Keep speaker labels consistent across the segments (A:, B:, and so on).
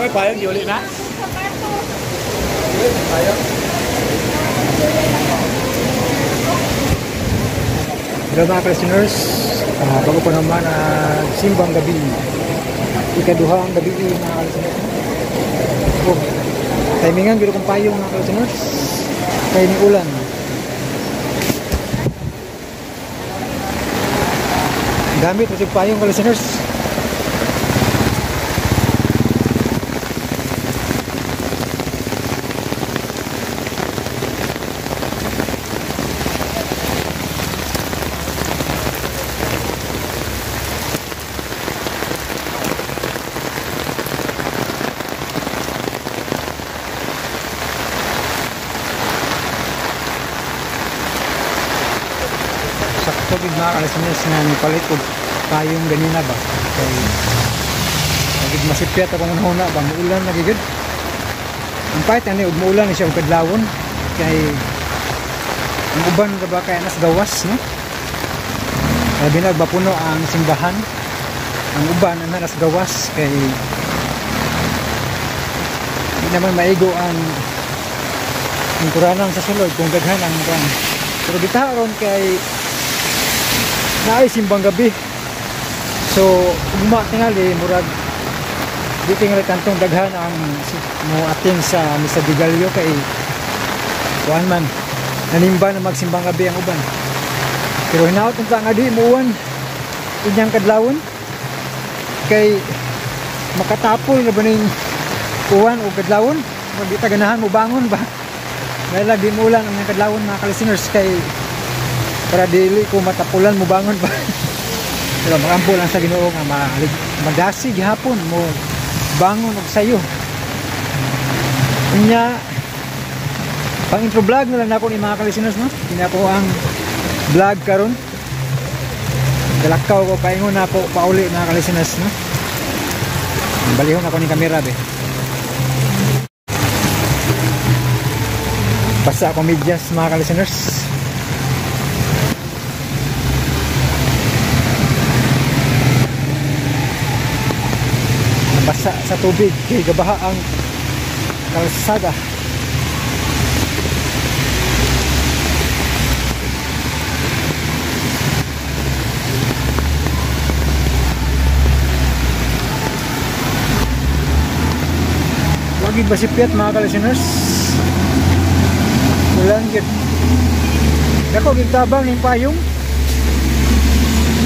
A: May payong giuli na. Payong.
B: Hello mga listeners, bago pa naman ang simbang gabi. Ikaduha ang gabi mga listeners. Oh, timingan gid kong payong mga listeners. Kay ni ulan. Gamit mo payong ka listeners. Sakto gid mga ka-listeners nga nipalit og payong ganina ba kay nagid masipyat akong hunahuna ba, muulan na gid. Ang pahit ani og muulan ni siya og kadlawon kay ang uban ra ba kay nas gawas, no? Labi na bapuno ang simbahan, ang uban ana nas gawas kay di naman maigo ang kuranan sa sulod kung daghan ang kuan. Pero gitaha ron kay naay simbang gabi. So ugma tingali murag di tingali tantong daghan ang mo atin sa Misa de Gallo kay kuan man nanimba na magsimbang gabi ang uban. Pero hinaot unta nga di muwan inyang kadlawon kay makatapol na ba ning uwan o kadlawon, murag di ta ganahan mo bangon ba. Dahil di muulan ang inyang kadlawon mga ka-listeners kay para dili ko matapulan mo bangon ba. Pero magampo lang sa Ginoo nga madasig hapon mo bangon og sayo. Unya pang intro vlog na lang nako ni mga ka-listeners, no? Kini ako ang vlog karon. Galakaw ko paingon na ako pauli mga ka-listeners, no? Balihon ako ni kamera be. Basa ako medyas mga ka-listeners. Basa sa tubig kay gabaha ang kalsada. Wagi basipyat mga ka-listeners. Ulan gyud. Dako gyud tabang ning payong.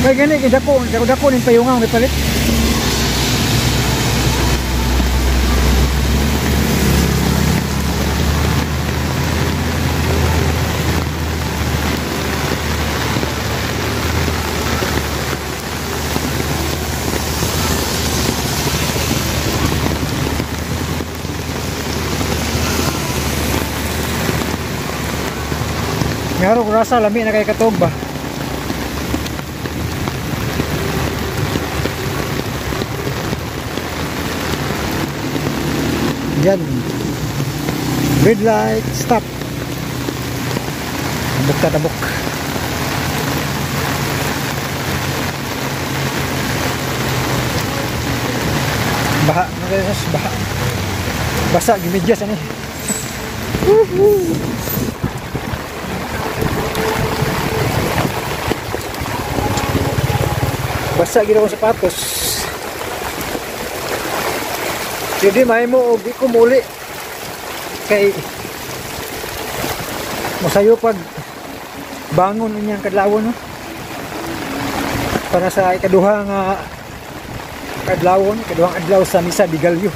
B: Kay gani kay dako, dako dako ning payong ang gipalit. Ngaro ko rasa lami na kay katog ba. Yan. Red light, stop. Tabok ta tabok. Baha, baha. Basa gimidyas ani. Woohoo. Basa gid akong sapatos. Jadi mahimo og di ko muli kay mosayo pag bangon inyang kadlawon, no? Para sa ikaduha nga kadlawon, ikaduhang adlaw sa Misa de Gallo.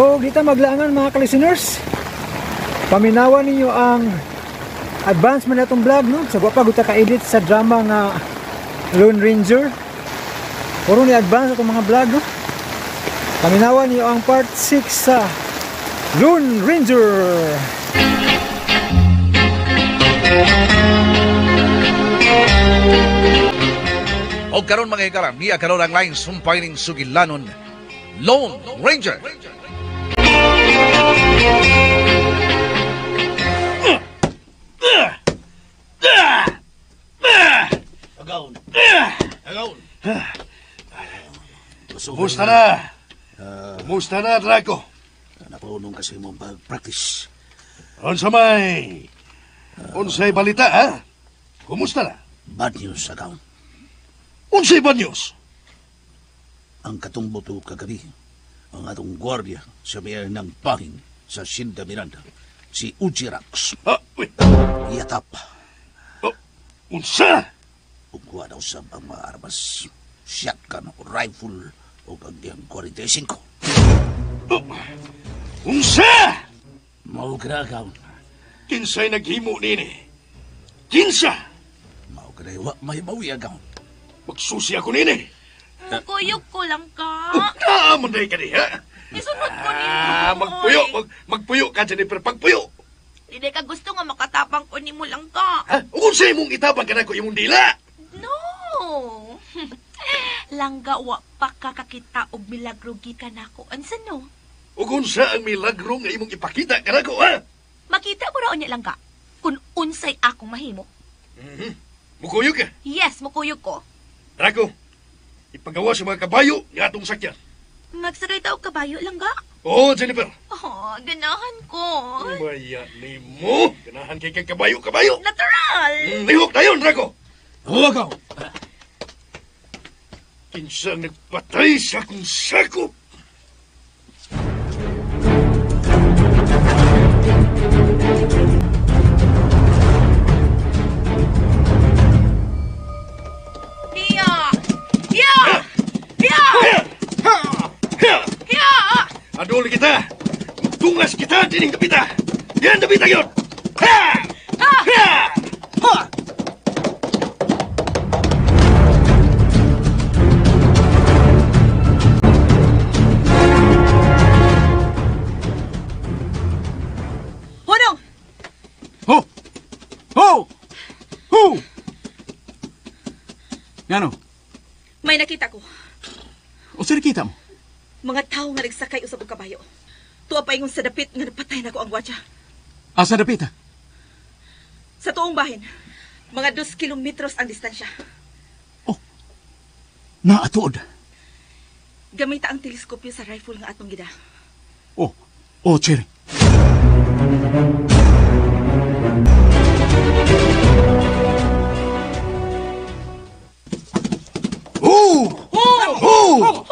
B: O dita maglaangan mga ka-listeners. Paminawan ninyo ang advance man atong vlog, no? Sa pa guta ka-edit sa drama nga Lone Ranger. Puro ni advance atong mga vlog, no? Paminawan niyo ang part 6 sa Lone Ranger.
C: Og karon mga higala, niya karon ang line sumpay ning sugilanon Lone Ranger.
A: Agaw. Agaw. Kumusta na? Kumusta na, Draco?
D: Napaunong kasi mong pag-practice.
A: Unsa may? Unsay balita, ha? Kumusta na?
D: Bad news, agaw.
A: Unsay bad news?
D: Ang katumbo to kagabi, ang atong gwardiya sa may ng bangin sa Sinda Miranda, si Uji Rax.
A: Ah, uy.
D: Yatap.
A: Oh, unsa?
D: Ugwa daw sa ang mga armas, shotgun, rifle, o ang iyang 45.
A: Oh, unsa?
D: Mao ka na,
A: Kinsay naghimo nini? Kinsa?
D: Mao ka na, wa may bawi, agaw.
A: Magsusi ako nini.
E: Mukuyog ko lang ka.
A: Naaman na ka niya.
E: Isunod ko nimo.
A: Ah, magpuyo. Magpuyo ka, Jennifer. Pagpuyo.
E: Hindi ka gusto nga makatapang ko nimo lang ka.
A: Ha? Kung sa imong itabang ka na ko imong dila.
E: No. Langga wa pa kakakita og milagro gikan nako. Unsa no?
A: Ug unsa ang milagro nga imong ipakita ka nako, ha?
E: Makita mo ra unya langga kung unsay akong mahimo.
A: Mukuyog ka.
E: Yes, mukuyog ko.
A: Draco, ipagawa sa mga kabayo nga atong sakyan.
E: Magsakay ta og kabayo langga.
A: Oo, Jennifer.
E: Oh, ganahan ko.
A: Maya ni mo. Ganahan kay kang kabayo, kabayo.
E: Natural.
A: Lihok na yun, Draco.
D: Oo, agaw.
A: Kinsa ang nagpatay sa akong sakop.
E: Hiya! Hiya! Hiya! Hiya!
A: Adol kita! Tungas kita, dining dapita! Yan, dapita yun! Ha! Ha!
B: Ha!
F: Hunong!
G: Ho! Ho! Ho! Ngano?
F: May nakita ko.
G: Unsa nakita mo?
F: Mga tawo nga nagsakay usab og kabayo. Tuwa pa ingon sa dapit nga napatay nako ang gwardya.
G: Asa dapit ha?
F: Sa tuong bahin, mga 2 kilometros ang distansya.
G: Oh, naatuod.
F: Gamita ang teleskopyo sa rifle nga atong gida.
G: Oh, oh, Cherry.
A: Oh! Oh!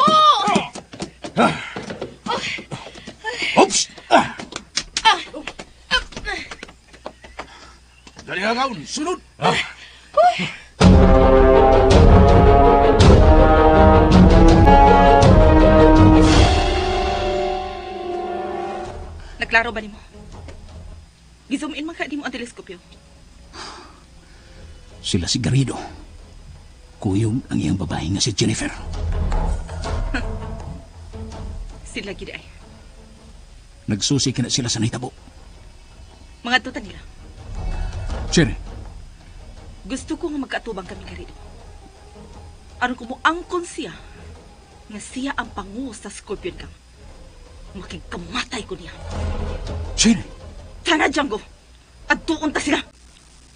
A: Oops! Ah!
D: Dali agaw, sunod.
F: Nagklaro ba nimo? Gizoom in man ka nimo ang teleskopyo.
D: Sila si Garrido. Kuyog ang iyang babae nga si Jennifer.
F: Sila gid ay.
D: Nagsusi ka na sila sa nahitabo.
F: Mga tuta nila.
G: Cherry,
F: Gusto ko nga magkaatubang kami Garrido. Aron ko moangkon siya nga siya ang pangu sa Scorpion Gang. Makigkamatay ko niya.
G: Cherry.
F: Tara, Django! Adtuon ta sila!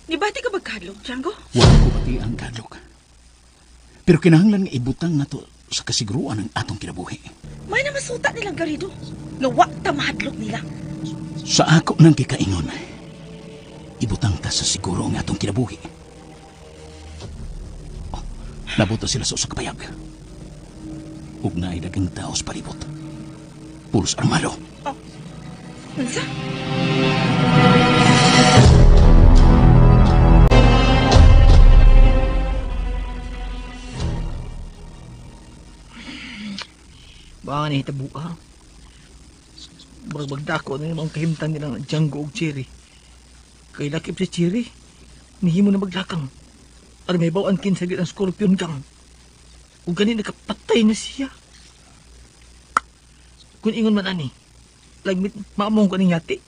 F: Nibati ka magkadlok, Django?
D: Wala ko pati ang kadlok. Pero kinahanglan nga ibutang nato sa kasiguruan ang atong kinabuhi.
F: May namasuta nilang Garrido. Nga wa ta mahadlok nila.
D: Sa ako ng kikaingon, ibutang ta sa siguro ang atong kinabuhi. Oh, nabuto sila sa usa ka payag. Ug naay daghang tao sa palibot. Pulos armado.
F: Oh. Unsa?
B: Baka nahitabo ha. Bagbagdako na yung mga kahimtang nilang Django ug Cherry. Kay lakip si Cherry, nihimo na maglakang. Aron may bawaan kinsa gid ang Scorpion Gang. Ug gani nakapatay na siya. Kung ingon man ani, lagmit maamong ko ning yati.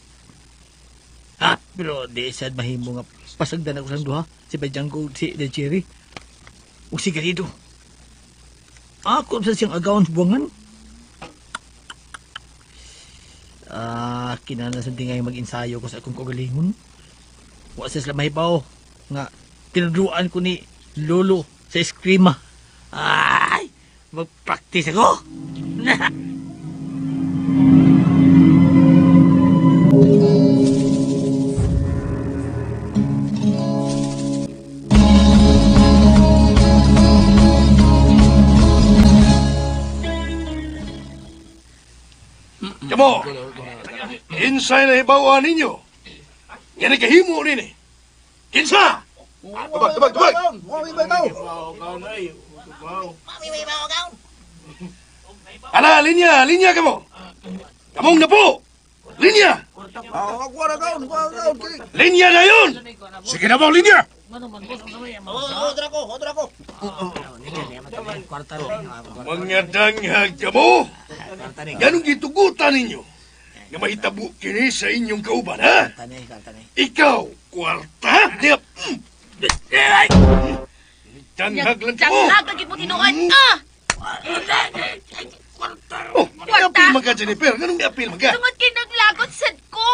B: Ah, pero di sad mahimo nga pasagdan ako sa duha, si Django si The Cherry. Ug si Garrido. Ako sa siyang agawon sa buwangan. Ah, kinahanglan sa tingay mag-ensayo ko sa akong kaugalingon. Wa sa sila mahibaw nga tinuduan ko ni Lolo sa eskrima. Ah!
H: Magpraktis ako.
A: Kamo, kinsay na hibawan ninyo. Nga nagahimo nini. Kinsa? Tubag, tubag, tubag! Ala, linya, linya kamo. Kamong na po. Linya. Linya na yun.
D: Sige na mo, linya!
A: Mga danghag kamo. Ganong gitugutan ninyo nga mahitabo kini sa inyong kauban, ha? Ikaw, kwarta? Danghag lang kamo.
E: Danghag lagi mo tinuod. Ah!
A: Oh, apil man ka, Jennifer. Ganong apil man ka?
E: Tungod kay naglagot sad ko.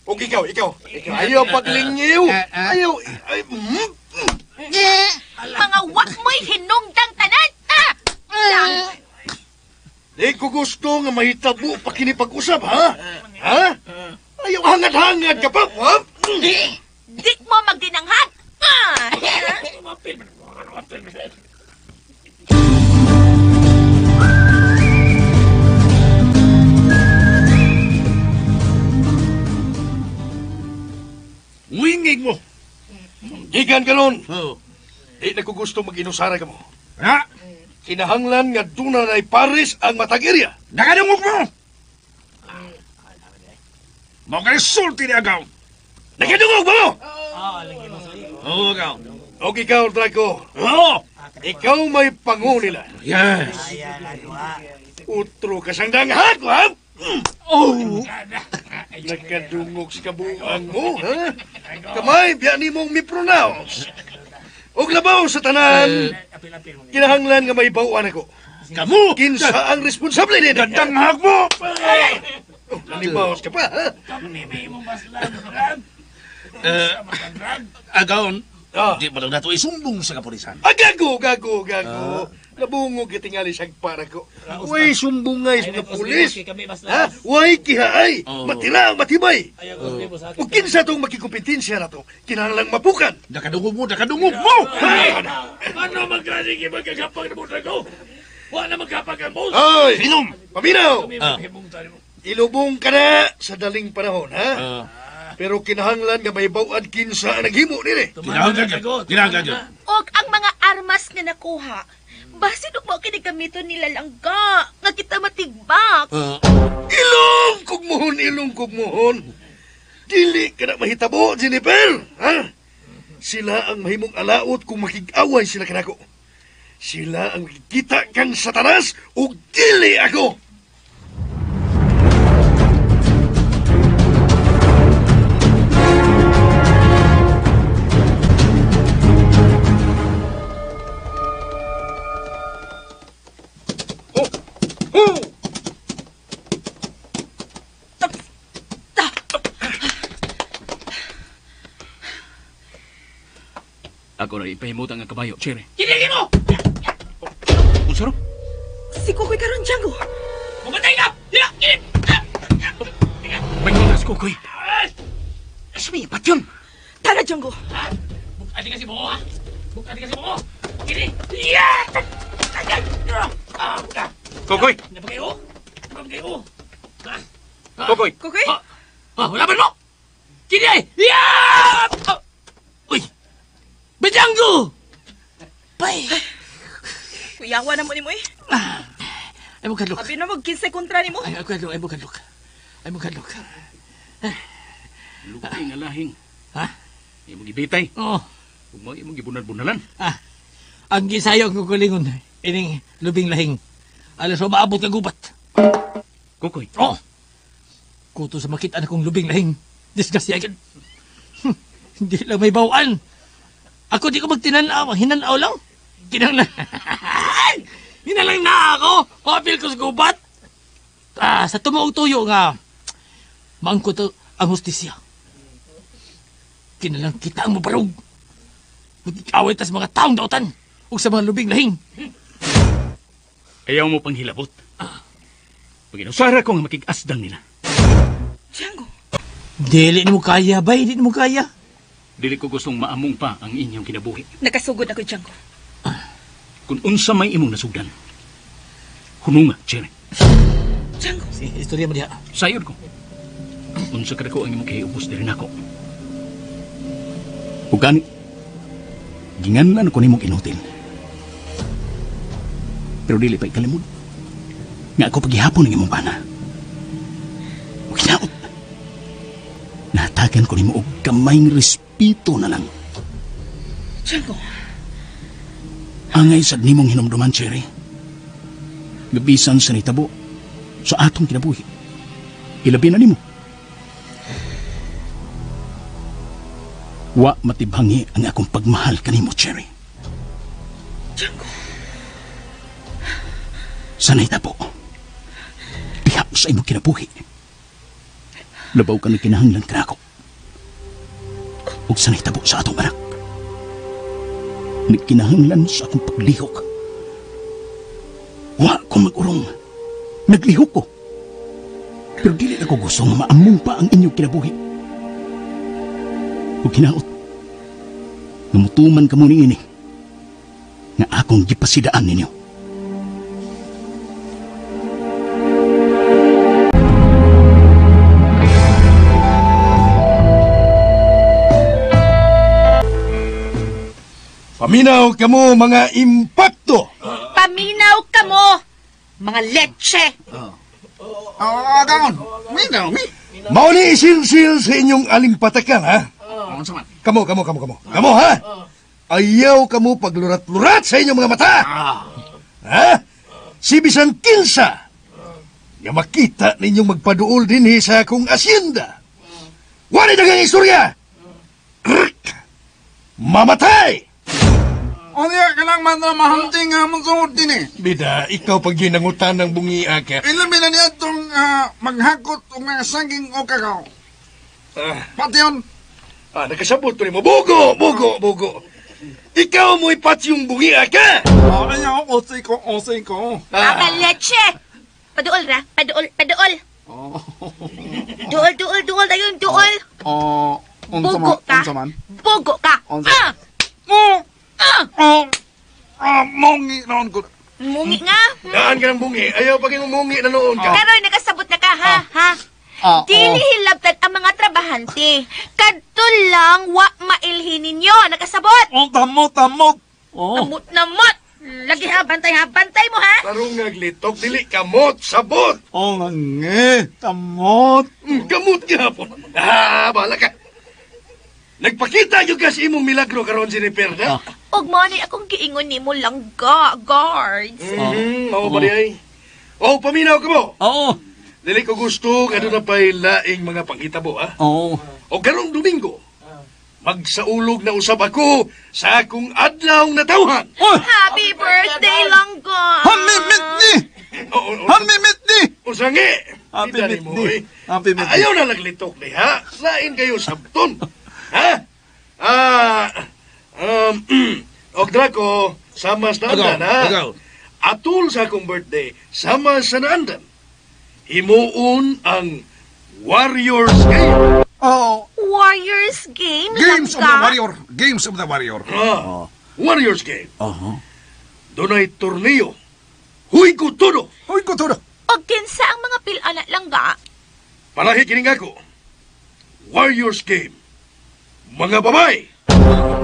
A: Og ikaw, ikaw. Ayaw paglingiw. Ayaw. Ay,
E: Mga wak mo'y hinungdang tanan. Ah!
A: Di ko gusto nga mahitabo pa kini pag-usap, ha? Ha? Ayaw hangad-hangad ka pa, ha?
E: Di mo magdinanghag. Ah!
D: Wingig mo!
A: Gikan ka nun.
D: Oh.
A: Di na ko gusto mag-inusara ka mo.
D: Ha?
A: Kinahanglan nga duna na'y Paris ang matag area.
D: Nakadungog mo! Makaresulti ni agaw.
A: Nakadungog mo!
D: Oo, agaw.
A: Og ikaw, Draco.
D: Oo!
A: Ikaw may pangu nila.
D: Yes!
A: Utro ka sang danghag, ha?
D: Oh!
A: Nakadungog sa kabuang mo, ha? Kamay, biya ni mong mi-pronounce. Og labaw sa tanan, kinahanglan nga may bawaan ako.
D: Kamu!
A: Kinsa ang responsable nila?
D: Danghag mo!
A: Oh, nanibawas ka pa, ha?
D: Agaw,
A: Ah.
D: di ba lang nato isumbong sa kapulisan?
A: Ah, gago, gago, gago. Nabungog kitingali siyang para ko. Uy, sumbongay sa mga pulis. Ha? Uy, kihaay.
D: Oh.
A: Matira ang matibay. O kinsa tong makikompetensya na to, kinahanglang mapukan.
D: Nakadungog mo, nakadungog mo!
H: Ano magkani kay magkagapag na mo ko? Wa na magkapag ang boss.
A: Ay!
D: Sinom!
A: Paminaw!
D: Ah.
A: Ilubong ka na sa daling panahon, ha?
D: Ah.
A: Pero kinahanglan nga may bawad kinsa ang naghimo nila.
D: Kinahanglan ka. Kinahanglan ka.
E: Og ang mga armas nga nakuha, basin og mao kini gamiton nila langga, nga kita matigbak.
A: Ilong kugmuhon, ilong kugmuhon. Dili ka na mahitabo, Jennifer. Ha? Sila ang mahimong alaot kung makig-away sila kanako. Sila ang makikita kang Satanas ug dili ako. Oh! Oh!
G: Ako na ipahimutang ang kabayo, Cherry.
H: Kinili mo!
G: Unsa ro?
F: Si Kukoy karon Django.
H: Mamatay ka!
G: May si Kukoy. Sumipat yun.
F: Tara, Django.
H: Bukati kasi mo, ha? Bukati kasi mo! Kini!
G: Kukoy!
H: Napakayo? Napakayo?
G: Kukoy!
F: Kukoy?
H: Wala ba mo? Kini ay! Uy! Bajanggo! Bay!
F: Kuyawa na mo ni mo eh.
H: Ay mo kadlok.
F: Abi na mag 15 kontra ni mo.
H: Ay kadlok, ay mo kadlok. Ay mo kadlok.
G: Lupi nga lahing.
H: Ha?
G: Imong gibitay.
H: Oo.
G: Ug mo imong gibunal-bunalan.
H: Ah. Ang gisayo ko kulingon ining lubing lahing. Alas maabot ka gubat.
G: Kukoy.
H: Oh. Kuto sa makita na kong lubing lahing. Disgrasya agad. Hindi lang may bawaan. Ako di ko magtinanaw. Hinanaw lang. Kinang hinalang na ako. Apil ko sa gubat. Ah, sa tumuog tuyo nga. Maangkot ang hustisya. Kinalang kita ang mabarog. Magkikaway tas mga taong dautan ug sa mga lubing lahing.
G: Ayaw mo pang hilabot. Paginusara ko nga makig-asdang nila.
F: Django.
H: Dili mo kaya, bay. Dili mo kaya.
G: Dili ko gustong maamong pa ang inyong kinabuhi.
F: Nakasugod ako, Django.
G: Kung unsa may imong nasugdan, hununga, Cherry.
F: Django.
H: Sige, istorya mo diha.
G: Sayod ko. Unsa kada ko ang imong kiubos diri nako. Ug gani, ginganlan ko nimong inutil. Pero dili pa ikalimod. Nga ako paghihapon ng imong bana. Ug hinaot. Natagan ko nimo og gamayng respeto na lang.
F: Django.
G: Angay sad nimong hinumduman, Cherry. Gabisan sa nitabo sa atong kinabuhi. Ilabi na nimo. Wa matibhangi ang akong pagmahal kanimo, Cherry.
F: Django.
G: Sa nahitabo, diha sa imong kinabuhi. Labaw ka na kinahanglan kanako. Ug sa nahitabo sa atong anak. Nagkinahanglan sa akong paglihok. Wa ko mag-urong. Naglihok ko. Pero dili na ko gusto nga maamong pa ang inyong kinabuhi. Ug hinaot, namutuman ka mo niini nga akong gipasidaan ninyo.
A: Paminaw kamo mga impacto.
E: Paminaw kamo, mga leche.
D: Gangon. Minaw, mi.
A: Mao ni isilsil sa inyong alimpatakan, ha? Kamo. Kamo, ha? Ayaw kamo paglurat-lurat sa inyong mga mata. Ha? Si bisan kinsa nga makita ninyong magpaduol dinhi sa akong asyenda. Wala dagang istorya. Krk! Mamatay!
I: Unya ka lang man na mahamting nga mong din eh.
A: Bida, ikaw pag ginangutan ng bungia ka.
I: Ilabi na niya itong maghakot o mga saging o kakao. Pati yun.
A: Nakasabot ko rin mo. Bugo! Ikaw mo'y pati yung bungia ka!
I: Ayaw, osay ko.
E: Mga leche! Paduol ra, paduol. Duol, ayun, duol. Bugo ka. Bugo ka.
I: Mungi noon ko.
E: Mungi nga?
A: Daan ka ng bungi. Ayaw pag yung mungi na noon ka.
E: Karoy, nakasabot na ka, ha? Ha? Dili hilabtan ang mga trabahante. Kadto lang wa mailhin ninyo. Nakasabot?
I: Tamot.
E: Tamot na mot. Lagi ha, bantay mo ha.
A: Tarong naglitok, dili kamot, sabot.
I: Ngange, tamot.
A: Kamot gihapon. Bahala ka. Nagpakita yung kasi imong milagro karon si Perda.
E: Og mo ni akong giingon nimo langga, guards.
A: Mao ba di ay? Oh, paminaw ka mo.
H: Oo.
A: Dili ko gusto nga doon na pa'y laing mga panghitabo, ha?
H: Oo.
A: O karong Domingo, magsaulog na usab ako sa akong adlaw na tawhan.
E: Happy birthday, langga.
I: Happy birthday. Happy birthday.
A: Usangi.
I: Happy birthday. Happy birthday.
A: Ayaw na naglitok ni, ha? Lain kayo sabton. Ha? Og Draco, sama sa naandan, ha? Atul sa akong birthday, sama sa naandan. Himuon ang Warriors Game.
I: Oh.
E: Warriors Game?
I: Games of the Warrior. Games of the Warrior.
A: Warriors Game. Dunay torneo. Huy ko todo.
I: Huy ko todo.
E: Og kinsa ang mga pil-ana langga?
A: Palahi kining ako. Warriors Game. Mga babae.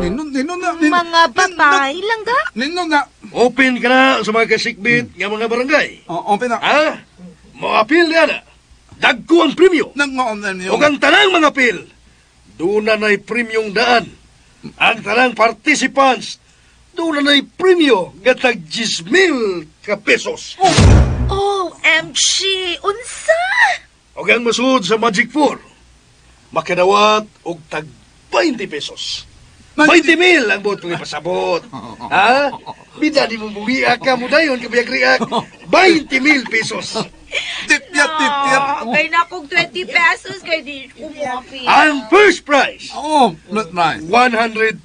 I: Nino na.
E: Mga babae langga?
I: Nino na.
A: Open ka na sa mga kasikbit nga mga barangay.
I: Open na.
A: Ha? Moapil niya na. Dagko ang premyo. O ang tanang mga pil, doon na na'y premyong daan. Ang tanang participants, doon na na'y premyo nga tag 10,000 ka pesos.
E: OMG! Unsa?
A: O ang masud sa Magic 4, makadawat og tag 20 pesos. 20,000 ang buot kong ipasabot. Ha? Bida di mo buhiak ka mo dayon, kabiyag-riak. 20,000 pesos.
I: Tipyat, tipyat.
E: Kay na kong 20 pesos, kay di ko mo.
A: Ang first prize,
I: oh, not nice.
A: 100,000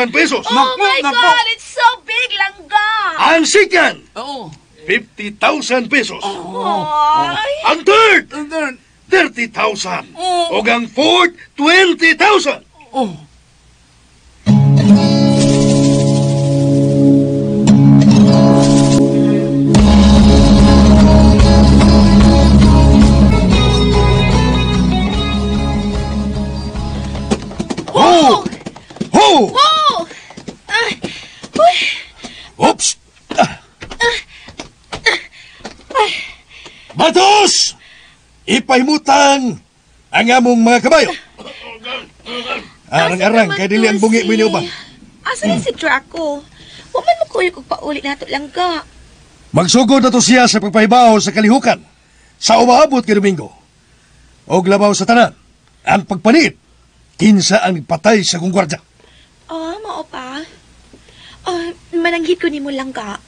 A: pesos.
E: Oh my God, it's so big, langga.
A: Ang second,
H: oh,
A: 50,000 pesos.
E: Ay.
A: Ang third, 30,000. O ang fourth, 20,000.
H: Oh.
A: Ho! Ho!
E: Oh! Ay! Uy!
A: Oops! Batos! Ipahimutang ang among mga kabayo. Arang-arang, kay dili ang bungi mo iniuban.
E: Asa na si Draco? Wa man mo kuyog og pauli nato lang ka.
A: Magsugod na to siya sa pagpahibaw sa kalihukan sa umaabot kay Domingo. Og labaw sa tanan, ang pagpanit, kinsa ang patay sa kong gwardya.
E: Ah, mao pa. Ah, mananghid ko nimo lang ka.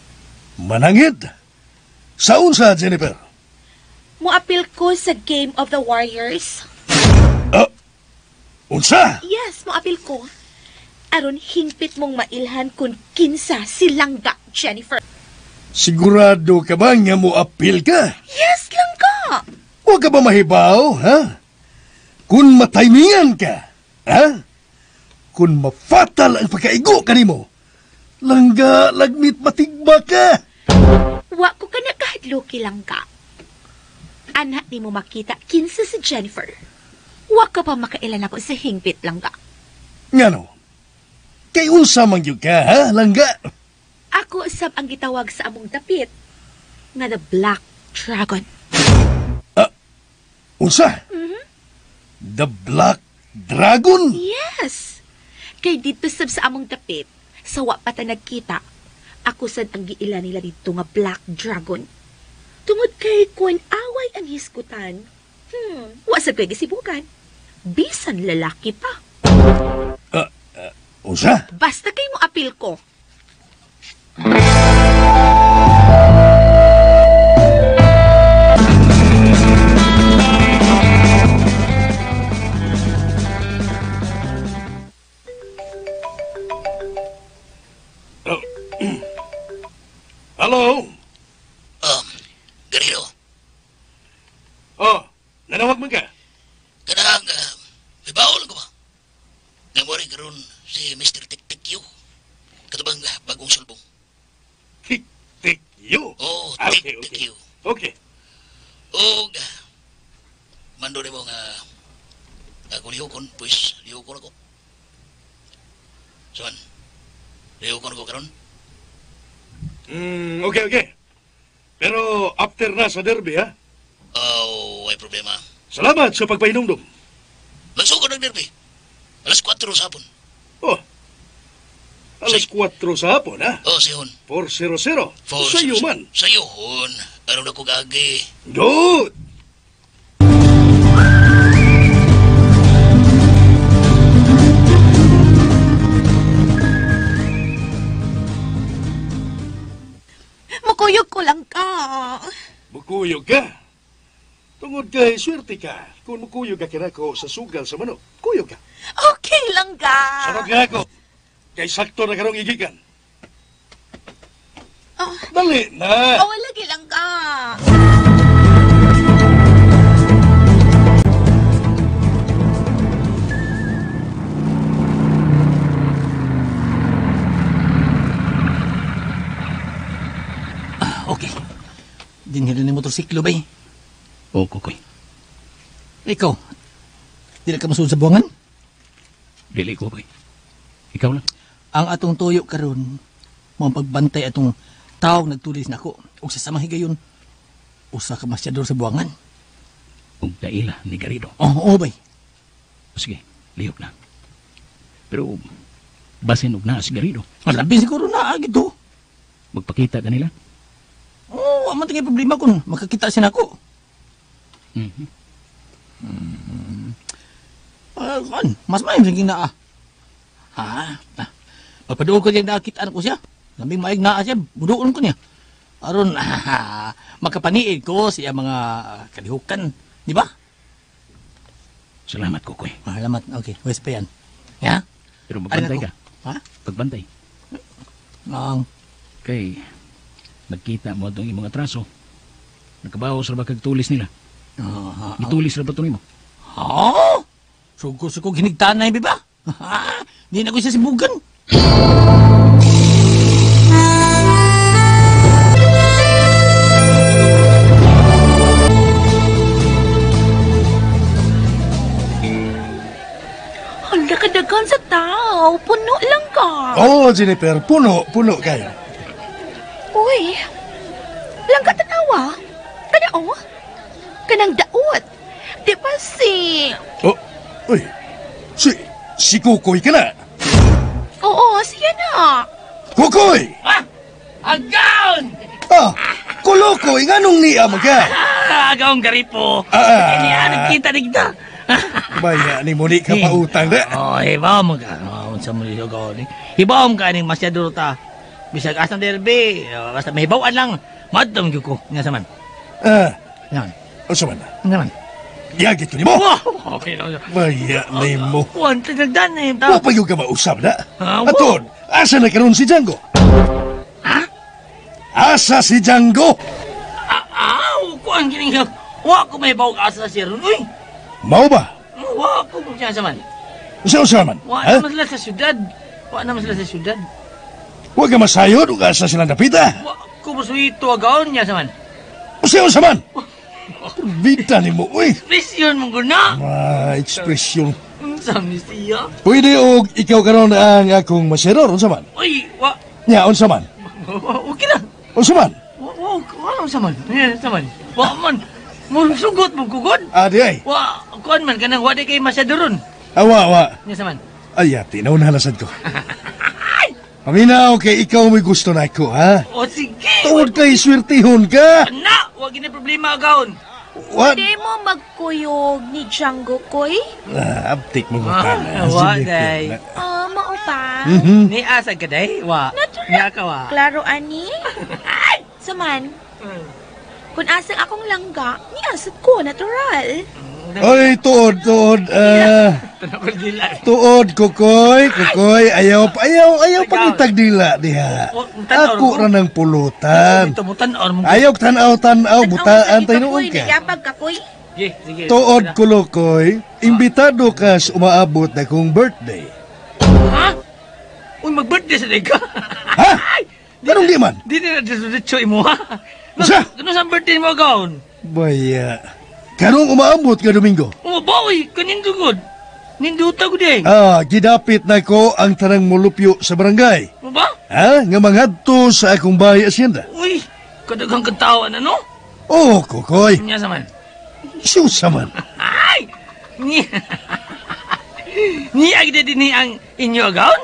A: Manangid? Sa unsa, Jennifer?
E: Moapil ko sa Game of the Warriors.
A: Unsa?
E: Yes, moapil ko. Aron hingpit mong mailhan kung kinsa si Langga, Jennifer.
A: Sigurado ka ba nga moapil ka?
E: Yes, Langga.
A: Huwag ka ba mahibaw, ha? Kung mataymingan ka, ha? Kung mafatal ang pagkaigo kanimo, Langga, lagmit matigba ka.
E: Wa ko ka nakahadloki, Langga. Anak ni mo makita kinsa si Jennifer. Wa ka pa makailan ako sa hingpit, Langga.
A: Ngano? Kay unsa man gyud ka, ha, Langga?
E: Ako sab ang gitawag sa among dapit nga the Black Dragon.
A: Unsa? The Black Dragon?
E: Yes. Kay dito sab sa among dapit, sa wa pa ta nagkita, ako sad ang giila nila dito nga Black Dragon. Tungod kay kun away ang hisgutan, wa sad ko'y gisibukan. Bisan lalaki pa.
A: Unsa?
E: Basta kay mo apil ko.
A: Hello?
D: Gariro,
A: Oh, nanawag man ka?
D: kanang may bawol ko ba? Namori karon si Mr. Tik-Tik Yu. Katubang bagong sulbong.
A: Tik tik yo.
D: Oh,
A: Okay,
D: Tik-Tik
A: okay.
D: Yu.
A: Okay.
D: Og mando nimo nga ako lihokon, pues lihokon ako. Suan, lihokon ako karon.
A: Okay, okay. Pero after na sa derby, ha?
D: Oh, ay problema.
A: Salamat sa pagpahinumdum.
D: Magsugod ang derby. Alas 4 sa hapon.
A: Oh. Alas 4 sa hapon, ha?
D: Oh, sihon.
A: 4:00.
D: Four,
A: Sa iyo man.
D: Sa iyo, hon. Ano na ko gagi?
A: Good!
E: Mukuyog ko lang ka.
A: Mukuyog ka. Tungod kay swerte ka. Kung mukuyog ka kinako sa sugal sa manok, kuyog ka.
E: Okay lang ka.
A: Sarap ka ako. Kay sakto na karong igikan.
E: Oh.
A: Dali na.
E: Oh, lagi lang ka.
H: Okay. Dinhilo ni motorsiklo bay.
G: O, Kokoy.
H: Ikaw, dili ka masulod sa buwangan?
G: Dili ko, Kokoy. Ikaw lang.
H: Ang atong tuyo karon mo ang pagbantay atong tawag nagtulis nako ug sa samang higayon usa ka masyador sa buwangan.
G: Ug daila ni Garrido.
H: Oo, oh, bay.
G: Sige, lihok na. Pero, basin og naa si Garrido.
H: Labi siguro na gito.
G: Magpakita kanila.
H: Oo, oh, amo tingay problema kun makakita siya nako.
G: Mhm.
H: Kan, mas maayong sige naa. Ha? Ah, magpaduol ko niya nakita ko siya. Lambing maayong naa siya, buduon ko niya. Aron makapaniid ko siya mga kalihukan, di ba?
G: Salamat, Kokoy.
H: Ah, salamat. Okay, wes pa yan. Ya?
G: Pero magbantay
H: Ay,
G: ka.
H: Ha?
G: Pagbantay.
H: Ang
G: Kay, Nagkita mo atong imong atraso. Nakabawas ra ba kag tulis nila? Gitulis ra ba to nimo?
H: Ha? Sugo-sugo ginigtanay, biba? Di na ko siya sibugan.
E: Hala, kadagan sa tao. Puno lang ka.
A: Oo, oh, Jennifer. Puno, puno kayo.
E: Uy, lang ka tanawa. Kana oh, kanang daot. Di ba si...
A: Oh, uy, si Kukoy ka na.
E: Oo, siya na.
A: Kukoy!
H: Ah! Agaon!
A: Ah, Kulukoy, nganong niya maga?
H: Ah, agaon garipo.
A: Ah.
H: Kanya, nagkita na kita.
A: Baya ni mo ni ka pautang na.
H: Oh, ibaw mo ka. Oh, unsa mo niyo gaon. Ibaw mo ka ning masyado ta. Bisag asa derby, basta mahibawan lang. Madtom gyud ko. Nga sa man.
A: Ah.
H: Nga.
A: Unsa man?
H: Nga man.
A: Yagit ko nimo.
H: Wow, okay lang.
A: Baya nimo.
H: Kuan tinagdan eh.
A: Wa pa gyud ka mausab na.
H: Ah,
A: Aton, asa na karon si Django?
H: Ha?
A: Asa si Django?
H: Aw, kuan kining wa ko may baw asa siya ron. Uy,
A: Mao ba?
H: wa ko siya sa man.
A: Unsa man?
H: Wa naman sila sa syudad. Wa naman sila sa syudad.
A: Wa ka masayod ug asa silang dapita.
H: Wa ko masuito agaon niya sa man.
A: Unsa man? Bida nimo, uy.
H: Ekspresyon mong guna.
A: Ma, ekspresyon.
H: Unsa ni siya?
A: Pwede og ikaw karon ang akong maseror, unsa man?
H: Uy, wa.
A: Nya, unsa man?
H: Okay na.
A: Unsa man?
H: Wa, wa, unsa man? Nya, unsa man? Wa man. Musugot mong kugod.
A: Ah, di ay.
H: Wa, kuan man kanang wa di kay masyado ron.
A: Ah, wa, wa.
H: Nya sa man.
A: Ay, ati, nauna nasad ko. Paminaw kay ikaw may gusto na ako, ha?
H: O sige.
A: Tuod kay swertihon ka.
H: Na, wa gini problema agaon.
A: What?
E: Di mo magkuyog ni Django, koy?
A: Ah, abtik mo mukha na.
H: Wa, day.
E: Ah, mao pa.
H: Ni asa ka day? Wa.
E: Natural.
H: Ni aka wa.
E: Klaro, ani? Saman, kung asang akong langga, ni asad ko, natural.
A: Oy, tuod, tuod. Tuod, Kukoy, Kukoy. Ayaw, ayaw, ayaw pagitagdila diha. Ako ra ng pulutan. Ayaw tanaw, tanaw, butaan tayo noon ka.
E: Nagyapag ka, koy.
A: Tuod, Kulukoy, imbitado ka sa umaabot na kong birthday.
H: Ha? Uy, mag-birthday sa ka.
A: Ha? Ganong di man?
H: Di na diretso imo, ha?
A: Unsa?
H: Ano sa birthday mo, gaon?
A: Baya. Karong umaabot ka, Domingo.
H: Oh, boy, kanindugod. Ninduta ko din.
A: Ah, gidapit na ko ang tanang mulupyo sa barangay.
H: Ano ba?
A: Ha? Nga mangadto sa akong bahay asyenda.
H: Uy, kadaghang katawan, ano?
A: Oh, Kukoy.
H: Niya sa man.
A: Siusa man.
H: Ay! Ni... Ni agda din ni ang inyo agaon?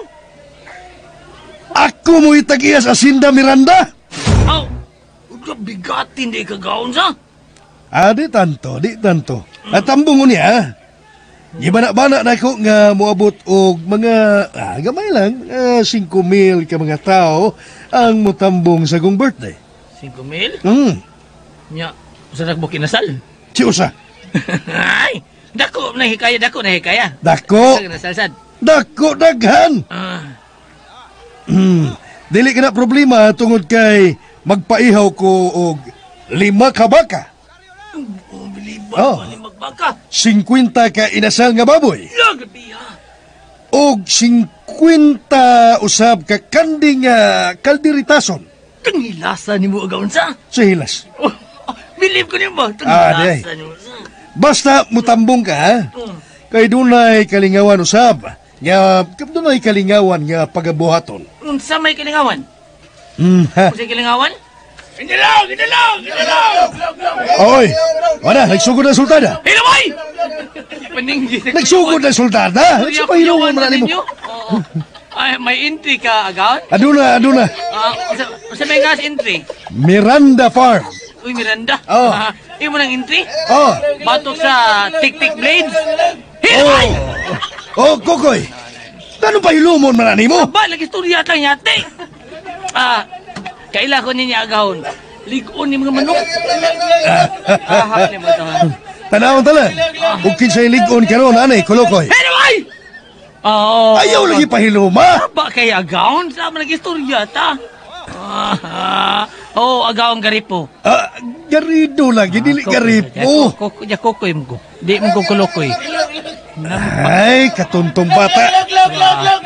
A: Ako mo itagiyas asinda Miranda?
H: Aw, bigatin di kagaon sa?
A: Ah, di tanto, di tanto. At tambong niya, gibana-bana na ko nga moabot og mga, gamay lang, 5,000 ka mga tao ang mutambong sa kong birthday.
H: 5,000?
A: Hmm.
H: Nya, usa na ko kinasal?
A: Si usa.
H: Ay, dako na hikaya, dako na hikaya.
A: Dako.
H: Usa kinasal sad.
A: Dako daghan. Dili ka na problema tungod kay magpaihaw ko og 5 ka baka.
H: Oh. Magbaka.
A: 50 ka inasal nga baboy.
H: Lagabi ha.
A: Og 50 usab ka kanding kaldiritason.
H: Tangilasa nimo agaon sa?
A: Sa hilas.
H: Oh, believe ko nimo. Tangilasa nimo.
A: Basta mutambong ka ha. Kay dunay kalingawan usab. Nga dunay kalingawan nga pagabuhaton.
H: Unsa may kalingawan? Unsa kalingawan? Ginalaw! Ginalaw! Ginalaw!
A: Oy! Wala, nagsugod na sultana!
H: Hinamay!
A: Nagsugod na sultana! Nagsupahiluman man na nimo.
H: Ay, may entry ka, agaon?
A: Aduna, aduna.
H: Sa may gas entry?
A: Miranda Farm.
H: Uy, Miranda.
A: Oh.
H: Imo nang entry?
A: Oh.
H: Batok sa Tik-Tik Blades? Hinamay!
A: Oh, Kokoy! Anong pahilumon man na nimo?
H: Aba, nag-istorya lang yate. Kaila ko ninyo agahon. Ligon ni mga manok.
A: Tanawon tala. Ug kinsay ligon karon anay Kulukoy.
H: Anyway! Oo.
A: Ayaw lagi pahiluma.
H: Ba kay agahon sa mga istorya ta. Oh, agaw ang garipo.
A: Ah, Garido lagi, dili garipo.
H: Kokoy mo ko. Di mo ko kulukoy.
A: Ay, katuntong bata.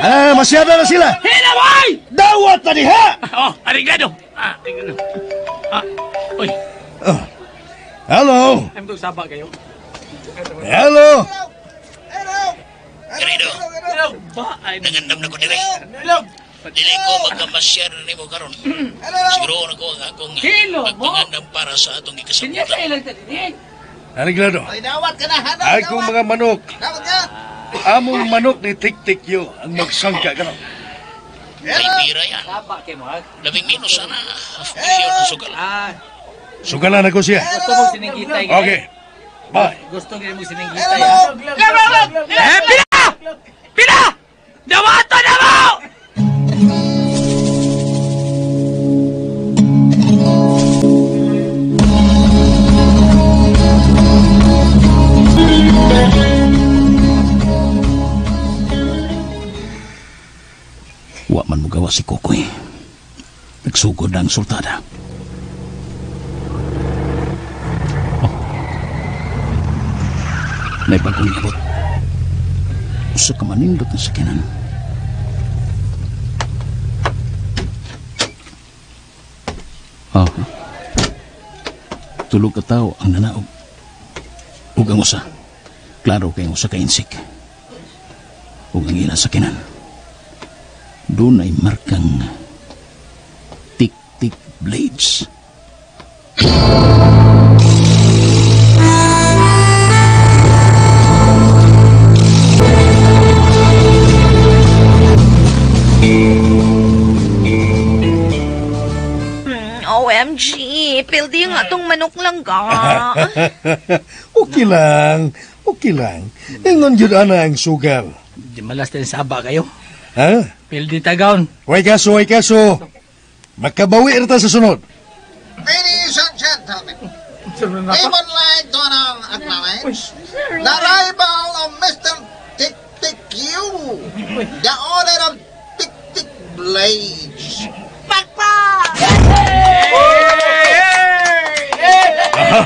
A: Ah, masyado na sila.
H: Hinaway!
A: Dawat na diha!
H: Oh, ariglado. Ah, ariglado. Ah, uy.
A: Oh. Hello.
H: Ay, mo saba kayo.
A: Hello.
D: Garido. Nangandam na ko dire. Dili ko magkamasyar nimo karon. Siguro na ko ang akong pagpangandam para sa atong ikasabutan.
A: Ariglado.
I: Dawat ka na,
A: Akong mga manok. Among manok ni Tik-Tik yo ang magsangka karon.
D: May pira yan. Labing minus sana. Half million ang sugal.
A: Sugalan ako siya.
H: Gusto mo siningitay.
A: Okay. Bye.
H: Gusto mo siningitay. Eh, pila! Pila! Dawato na mo!
G: Wa man mugawa si Kokoy. Nagsugod na ang sultada. Oh. May bagong niabot. Usa ka manindot na sakyanan. Oh. Tulog ka tao ang nanaog. Ug ang usa. Klaro kay ang usa ka insik. Ug ang ilang sakyanan. Doon ay markang Tik-Tik Blades.
E: OMG, pildi nga tong manok lang ka.
A: Okay lang. Okay lang. Ingon yun ana ang sugal.
H: Di malas din saba kayo.
A: Ha?
H: Pildi tagaon.
A: Way kaso, way kaso. Makabawi ta sa sunod.
I: Ladies and gentlemen, we would like to acknowledge the arrival of Mr. Tik Tik Q, the owner of Tik Tik Blades.
E: Pakpak!
A: Aha!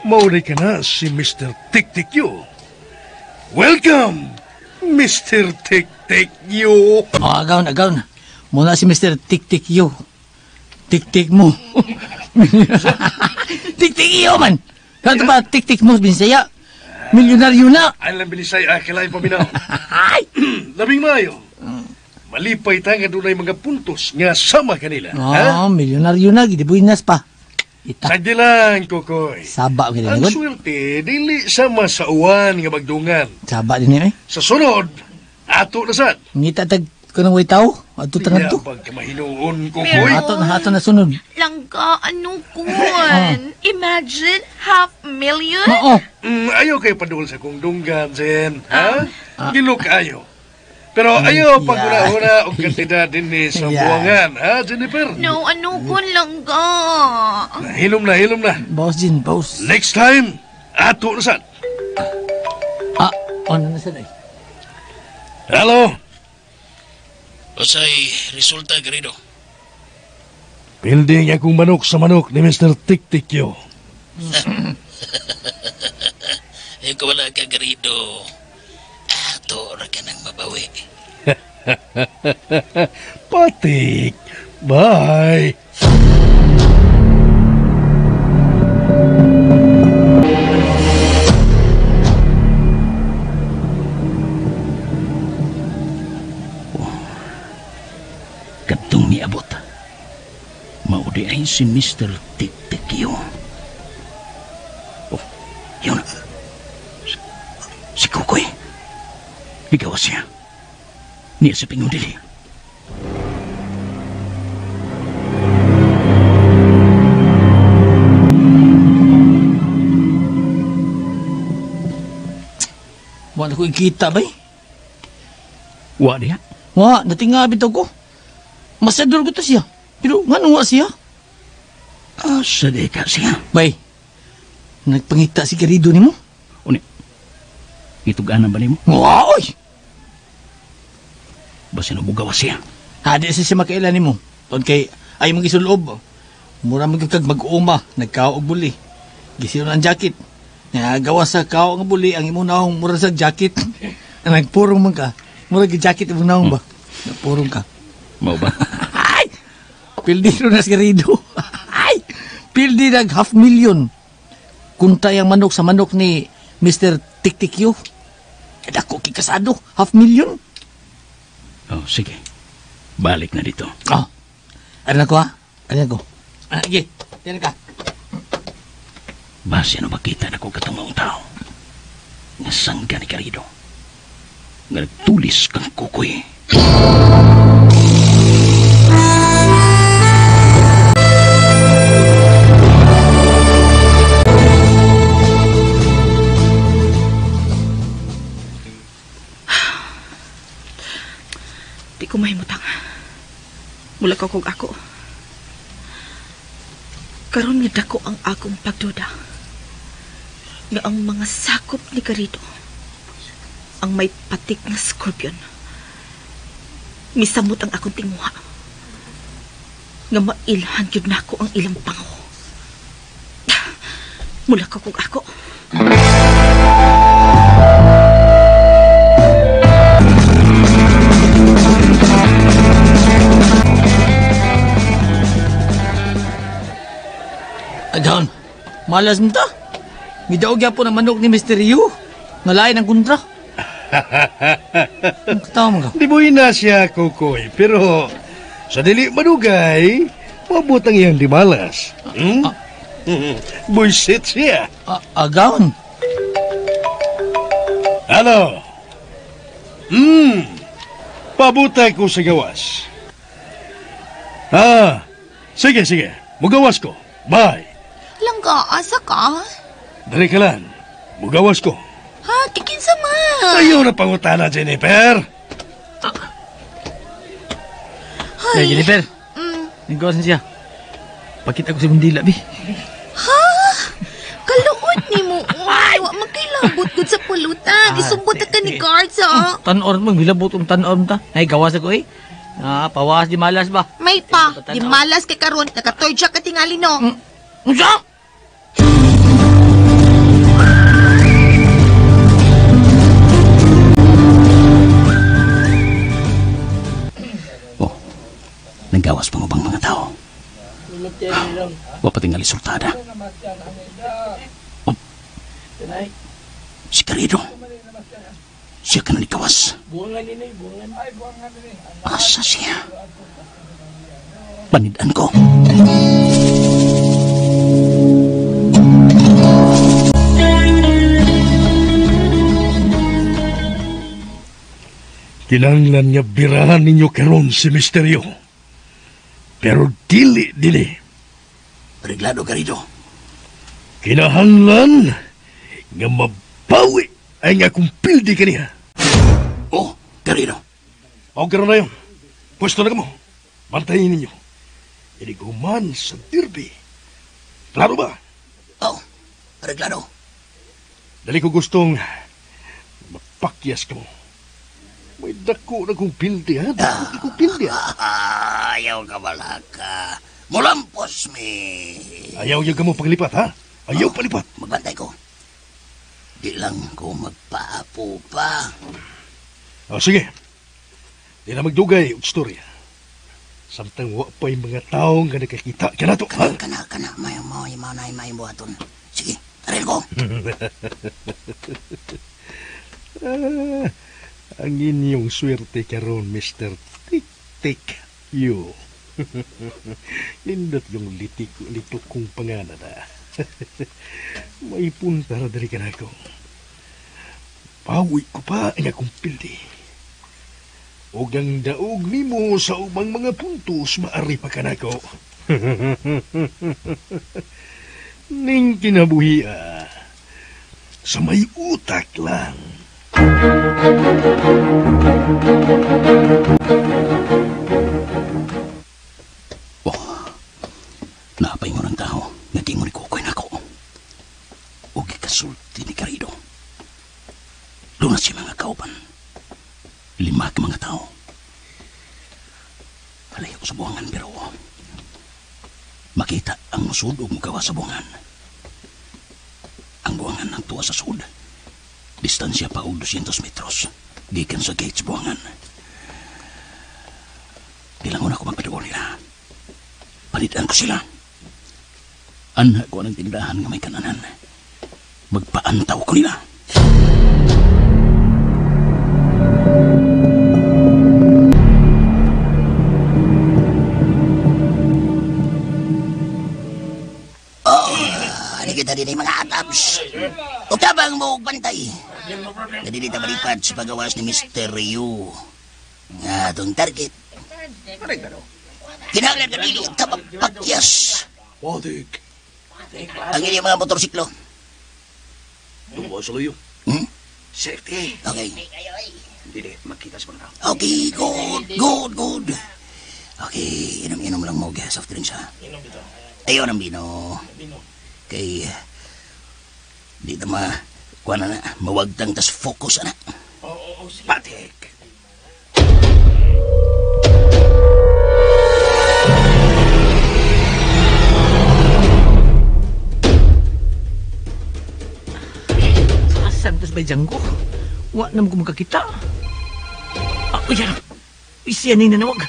A: Mauri ka na si Mr. Tik Tik Q. Welcome, Mr. Tik Tik Q.
H: Oh, agaw na, agaw na. Muna si Mr. Tik Tik Q. Tik Tik mo. Tik Tik Q man. Kanto ba Tik Tik mo Binsaya? Milyonaryo na.
A: Ay lang bilisay, akilay paminaw. Labing maayo. Malipay ta nga dunay mga puntos nga sama kanila.
H: Oh, milyonaryo na. Gidibuinas pa. Ita.
A: Sagdi lang, Kokoy.
H: Saba ka din.
A: Ang swerte, dili sama sa uwan nga magdungan.
H: Saba din eh.
A: Sa sunod, ato na sad.
H: Ngita tag kanang way tao. Ato tangan to.
A: Iya, pagkamahinuon, Kokoy.
H: Ato na sunod.
E: Langga, ano kun? Imagine, 500,000?
H: Oo.
A: Ayaw kayo padul sa kong dunggan, Zen. Ha? Gilok ayo. Pero ayaw pag-una-una og kantidad din ni sa buwangan, ha, Jennifer?
E: No, ano kun, langga?
A: Hilom na, hilom na.
H: Boss Jin, boss.
A: Next time, ato na sad.
H: Ah, ano na sad ay?
A: Hello?
D: Usay resulta, Garido?
A: Building akong manok sa manok ni Mr. Tik Tik Yo.
D: Ikaw wala ka, Garido. Ato ra ka nang mabawi.
A: Patik. Bye.
G: Oh, kadtong niabot. Maudi ay si Mr. Tik Tik Yo. Oh, yun. Si Kukoy. Ikaw siya. Niya sa pingundili.
H: Wala ko ikita, bay.
G: Wa diya?
H: Wa, natinga bitaw ko. Masador ko to siya. Pero nga wa siya?
G: Asa di ka siya?
H: Bay, nagpangita si Garido nimo?
G: Uni, ituganan ba nimo?
H: Wa, oy!
G: Basin mo gawa siya.
H: Hadi siya siya makaila nimo. Ton kay ay mong isulob. Mura man kag mag-uma, nagkao og buli. Gisiyon ang jacket. Nagawa sa kao nga buli ang imong naong mura sa jacket. Nagpurong man ka. Mura gi jacket imong naong ba? Nagpurong ka.
G: Mao ba?
H: Ay! Pildi ro na si Garrido. Ay! Pildi nag 500,000. Kunta yang manok sa manok ni Mr. Tiktikyo. Dako kikasado, 500,000.
G: Oh, sige. Balik na dito.
H: Oh. Ano na ko ha? Ano na ko? Ah, sige, yan ka.
G: Base na makita na ko katong maong tao. Nga sangga ni Garrido. Nga nagtulis kang kukoy.
F: Di ko mahimutang. Mula ko kog ako. Karon nga dako ang akong pagduda. Nga ang mga sakop ni Garrido ang may patik nga scorpion. Misamot ang akong tinguha. Nga mailhan gyud nako ang ilang pango. Mula ko kog ako.
H: Adon, malas mo ta. Midaog po ng manok ni Mr. Yu. Nalain ang kontra. Katawa mo ka.
A: Di mo ina siya, Kukoy. Pero sa dili manugay, mabot ang iyang di malas. Hmm? Buisit siya.
H: Agaon.
A: Ano? Pabutay ko sa gawas. Ah, sige, sige. Mugawas ko. Bye.
E: Langga, asa ka?
A: Dali ka lang. Mugawas ko.
E: Ha? Kikinsa man?
A: Ayaw na pangutana, Jennifer.
H: Hey, Jennifer. Nagawas na siya. Pakita ko si Mundila, bi.
E: Ha? Kaluot ni mo. Ay, wa magkailabot gud sa pulutan. Isumbot ka ni guards, ha?
H: Tanor mo, hilabot ang tanor ta. Ay, gawas ako, eh. Ah, pawas di malas ba?
E: May pa. Di malas kay karon. Naka-third shock ka tingali, no?
H: Unsa?
G: Oh, nanggawas pa mo bang mga tao? Wa pa tingali sultada. Oh, si Garrido. Siya ka na nikawas. Asa siya? Panidan ko.
A: Kinahanglan nga birahan ninyo karon si Misteryo. Pero dili, dili.
G: Reglado, Garrido.
A: Kinahanglan nga mabawi ay nga kung pildi kaniya.
G: Oh, Garrido.
A: O, karon na yun. Pwesto na ka mo. Bantayin ninyo. Iniguman sa derby. Klaro ba?
G: Oh, reglado.
A: Dali ko gustong mapakyas ka mo. May dako na kong pildi, ha? Dako kong pildi, ha?
G: Ayaw ka balaka. Mulampos mi.
A: Ayaw yung ka mo paglipat, ha? Ayaw palipat.
G: Magbantay ko. Di lang ko magpaapo pa.
A: O, sige. Di na magdugay og storya. Samtang wa pa'y mga taong nga nakakita ka na to, ha?
G: Kana, kana. May na may buhaton. Sige, taril ko.
A: Ang inyong swerte karon, Mr. Tik-Tik Yo. Nindot yung litik kong pangalan, ha. May punta na dali ka na ako. Pawi ko pa ang akong pildi. Og ang daog nimo sa ubang mga puntos, maari pa ka nako. Ning kinabuhi, sa may utak lang.
G: Oh, napay mo ng tao nga di mo ni Kukoy nako. O gikasulti ni Garrido. Doon na siya mga kauban. 5 ka mga tao. Palay ako sa buwangan pero Makita ang musud ug mugawa sa buwangan. Ang buwangan ang tuwa sa sud. Distansya pa og 200 metros. Gikan sa gate sa buwangan. Dilangon ako magpaduol nila. Palitan ko sila. Anha ko ang tindahan nga may kananan. Magpaantaw ko nila.
D: Kita din mga atams. O tabang mo og bantay. Nadili ta malipad sa pagawas ni Mr. Yu. Nga atong target. Kinahanglan ka dili ta magpakyas.
A: Wadik.
D: Ang inyong mga motorsiklo.
A: Duwa sa layo. Safety.
D: Okay.
G: Dili makita sa mga tao.
D: Okay, good, good, good. Okay, inom-inom lang mo soft drinks ha. Ayaw ng bino. Kay di na ma kuha na mawagtang tas focus ana.
G: Oo, patik.
H: Asan tas bay Django? Wa na mo ko magkakita. Uy, yan. Uy, siya na nanawag.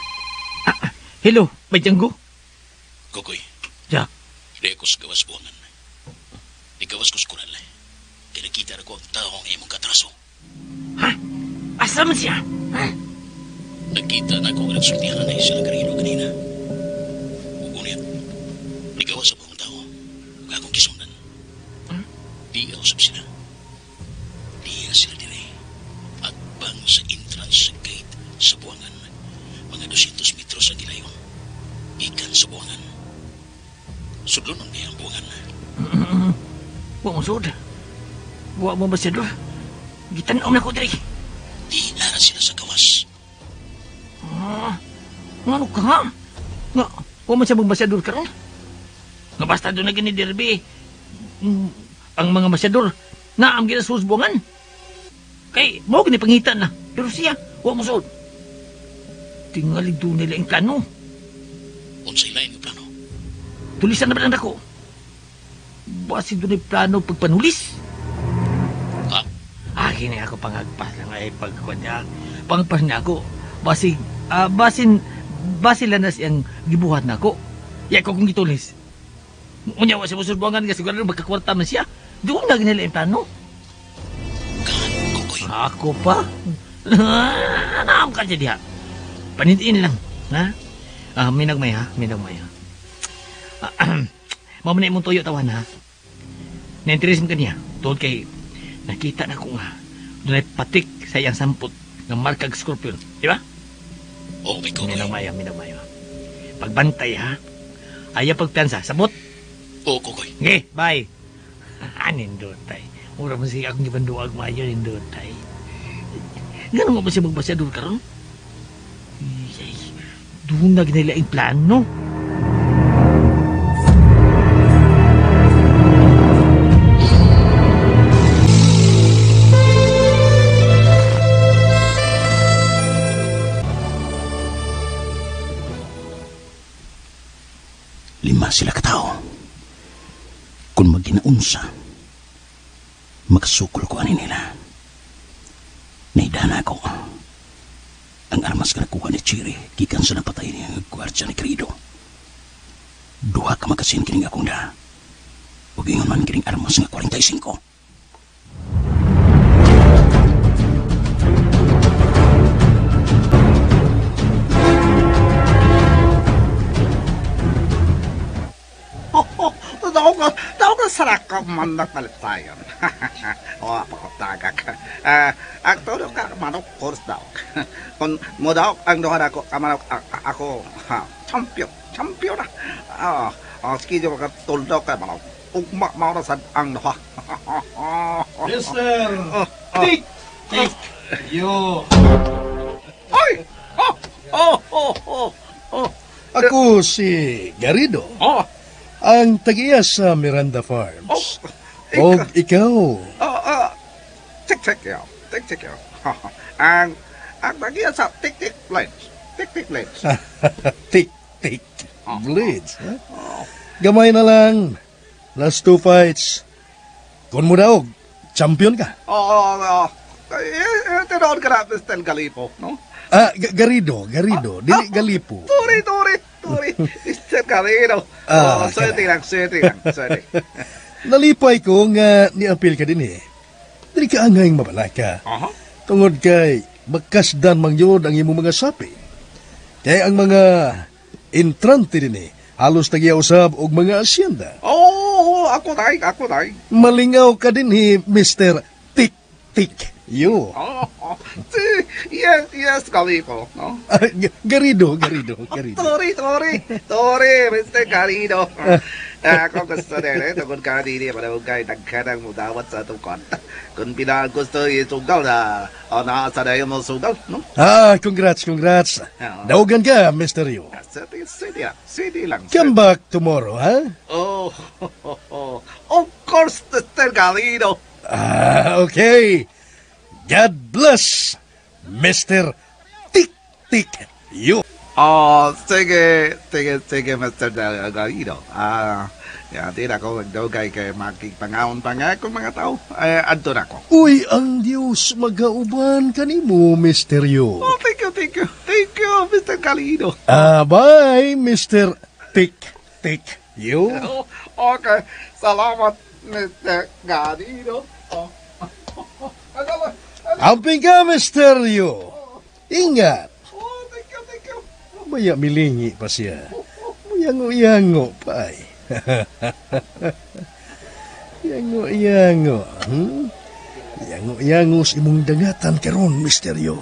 H: Hello, bay Django?
D: Kokoy.
H: Ja.
D: Di ako sa gawas buwangan. Igawas ko sa kural. Kaya nakita na ko ang taong imong katraso.
H: Ha? Asa man siya? Ha?
D: Nakita na ko ang nagsultihan na sila Garrido kanina. Ugunit, igawas sa buong tao. Ug akong kisundan. Di usap sila. Di sila dire. At bang sa entrance sa gate sa buwangan, mga 200 metros ang gilayon. Ikan sa buwangan. Sudlonon niya ang buwangan.
H: Wa mo sud. Wa mo masyado. Gitan-om na ko diri.
D: Di nara sila sa gawas.
H: Ngano ka ha? Nga, wa man siya magmasyador karon. Nga basta doon na gini derby. Ang mga masyador na ang ginasusbungan. Kay mo gini pangita na. Pero siya, wa mo sud. Tingali doon nila ang plano.
D: Unsay lain nga plano?
H: Tulisan na ba lang dako? Basi doon ay plano pagpanulis.
D: Ha?
H: Akin ako pangagpas lang ay pagkanya. Pangagpas niya ako. Basi, basin lang na siyang gibuhat na ako. Ya ko kung gitulis. Unya wa siya musurbuangan kasi siguro magkakwarta man siya. Doon na ginila yung plano. Ako pa? Naam ka siya diha. Panitiin lang. Ha? Minagmay ha? Minagmay ha? Mamuna imong tuyo tawan ha. Na-interest mo kaniya. Tuod kay nakita na ko nga doon ay patik sa iyang sampot ng markag Scorpion. Di ba?
D: Oo, may kukoy.
H: Minagmaya, minagmaya. Pagbantay ha. Ayaw pagpiansa. Sabot.
D: Oo, kukoy.
H: Okay, bye. Nindotay. Mura mo siya akong gibanduag mayo, nindotay. Ganun mo ba siya magbasyador karon? Ay, doon na ginila yung plano.
G: Lima sila katao. Kung maginaunsa, makasukol ko ani nila. Naidana ako. Ang armas ka nakuha ni Chiri, gikan sa napatay niya ang gwardya ni Credo. Duha ka makasin kining akong da. Ug ingon man kining armas nga 45.
I: Tawag ka saraka mandak tayo. O, pakotagak. Ang todo ka manok course daw. Kung mo daw ang duha ako kamanok ako champion, champion na. Sige ka tuldo ka manok. Ugma mao ra sad ang duha.
A: Mister Tik Tik Yo.
I: Oy! Oh! Oh! Oh! Oh! Oh!
A: Ako si Garrido.
I: Oh!
A: Ang tag-iya sa Miranda Farms.
I: Oh,
A: og ikaw.
I: Tik tik yo. Tik tik yo. Ang tag-iya sa tik tik blades. Tik tik blades.
A: Tik tik. Blades, ha? Gamay na lang. Last 2 fights. Kung mo daog, champion ka.
C: Oo. Tinoon ka na, Mr. Galipo, no?
A: Ah, Garrido. Dili Galipo.
C: Turi. Mr. Garrido.
A: Ah,
C: swerte lang.
A: Nalipay ko nga niapil ka din eh. Dili ka angayng mabalaka.
C: Uh-huh.
A: Tungod kay makasdan mangyod ang imong mga sapi. Kay ang mga entrante din eh, halos tagiyausab og mga asyenda.
C: Oh, ako tay.
A: Malingaw ka din eh, Mr. Tik Tik Yo.
C: Oh, yes, Galipo, no?
A: Garrido.
C: Tori, Mr. Garrido. Ako gusto na rin, tungkol ka din, panahon kayo nagkanang mudawat sa itong kwarta. Kung pinagusto yung sugal na, o naasa na yung sugal, no?
A: Ah, congrats. Daugan ka, Mr. Yu.
C: Swede lang.
A: Come back tomorrow, ha?
C: Oh, of course, Mr. Garrido.
A: Ah, okay. God bless, Mr. Tik Tik Yu.
C: Oh, sige, Mr. Garrido. Di na ako magdugay kay makipangawon pa nga akong mga tao. Adto na ako.
A: Uy, ang Diyos magauban kanimo, Mr. Yu.
C: Oh, thank you, Mr. Garrido.
A: Ah, bye, Mr. Tik Tik Yu.
C: Oh, okay, salamat, Mr. Garrido. Oh.
A: Amping ka, Mr. Yu. Ingat.
C: Oh, thank you.
A: Maya milingi pa siya. Muyango-yango pa ay. Yango-yango. Yango-yango sa imong dangatan karon, Mr. Yu.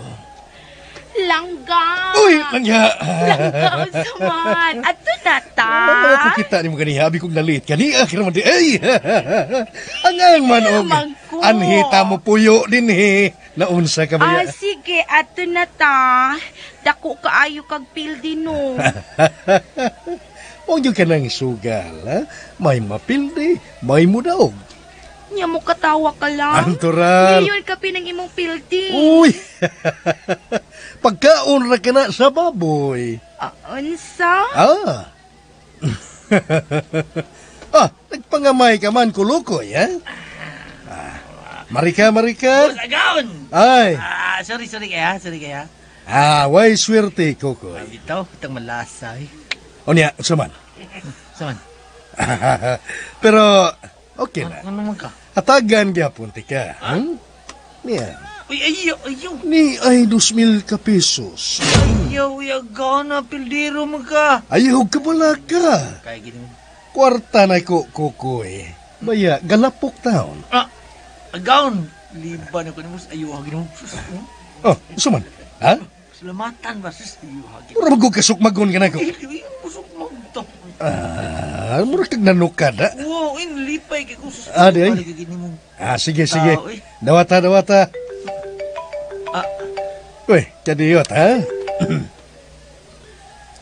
E: Langga!
A: Uy, langga!
E: Langga, unsa man. Ato na ta.
A: Ako kita ni mo ganiha, abi kong nalit. Kaniya, kira man di. Ay! Ang man og. Anhita mo puyo din eh. Naunsa ka ba
E: Ah, sige, ato na ta. Dako kaayo kag pildi no.
A: Huwag ka nang sugal, ha? May mapildi, may mudaog.
E: Nya mo katawa ka lang.
A: Antural.
E: Milyon ka pinang imong pildi.
A: Uy! Pagkaon ra ka na sa baboy.
E: Unsa?
A: Ah. Nagpangamay ka man kulukoy, ha? Ah, Marika.
H: Agaon!
A: Ay.
H: Ah, sorry kaya.
A: Ah, way swerte, Kokoy.
H: Bitaw, itang malasa eh.
A: O niya, saman.
H: Saman?
A: Pero, okay na.
H: Ano man ka?
A: Atagan gyapon ti ka. Hmm? Niya.
H: Uy, ayo.
A: Ni ay 2,000 ka pesos.
H: Ayaw, agana, pildiro mo ka.
A: Ayaw, kabala ka.
H: Kaya gini mo.
A: Kwarta na ko, Kokoy. Baya, galapok taon.
H: Ah, agaon. Liban ako ni mo. Ayaw, gini mo.
A: Oh, suman. Ha?
H: Salamatan ba, sus? Ayaw, gini mo.
A: Mura magkasukmagon ka na ko.
H: Ay, busok magto.
A: Ah, mura kag nanukad, ha?
H: Wow, inlipay kay ko.
A: Ah, di ay. Ah, sige. Dawata.
H: Ah.
A: Uy, kadiyot, ha?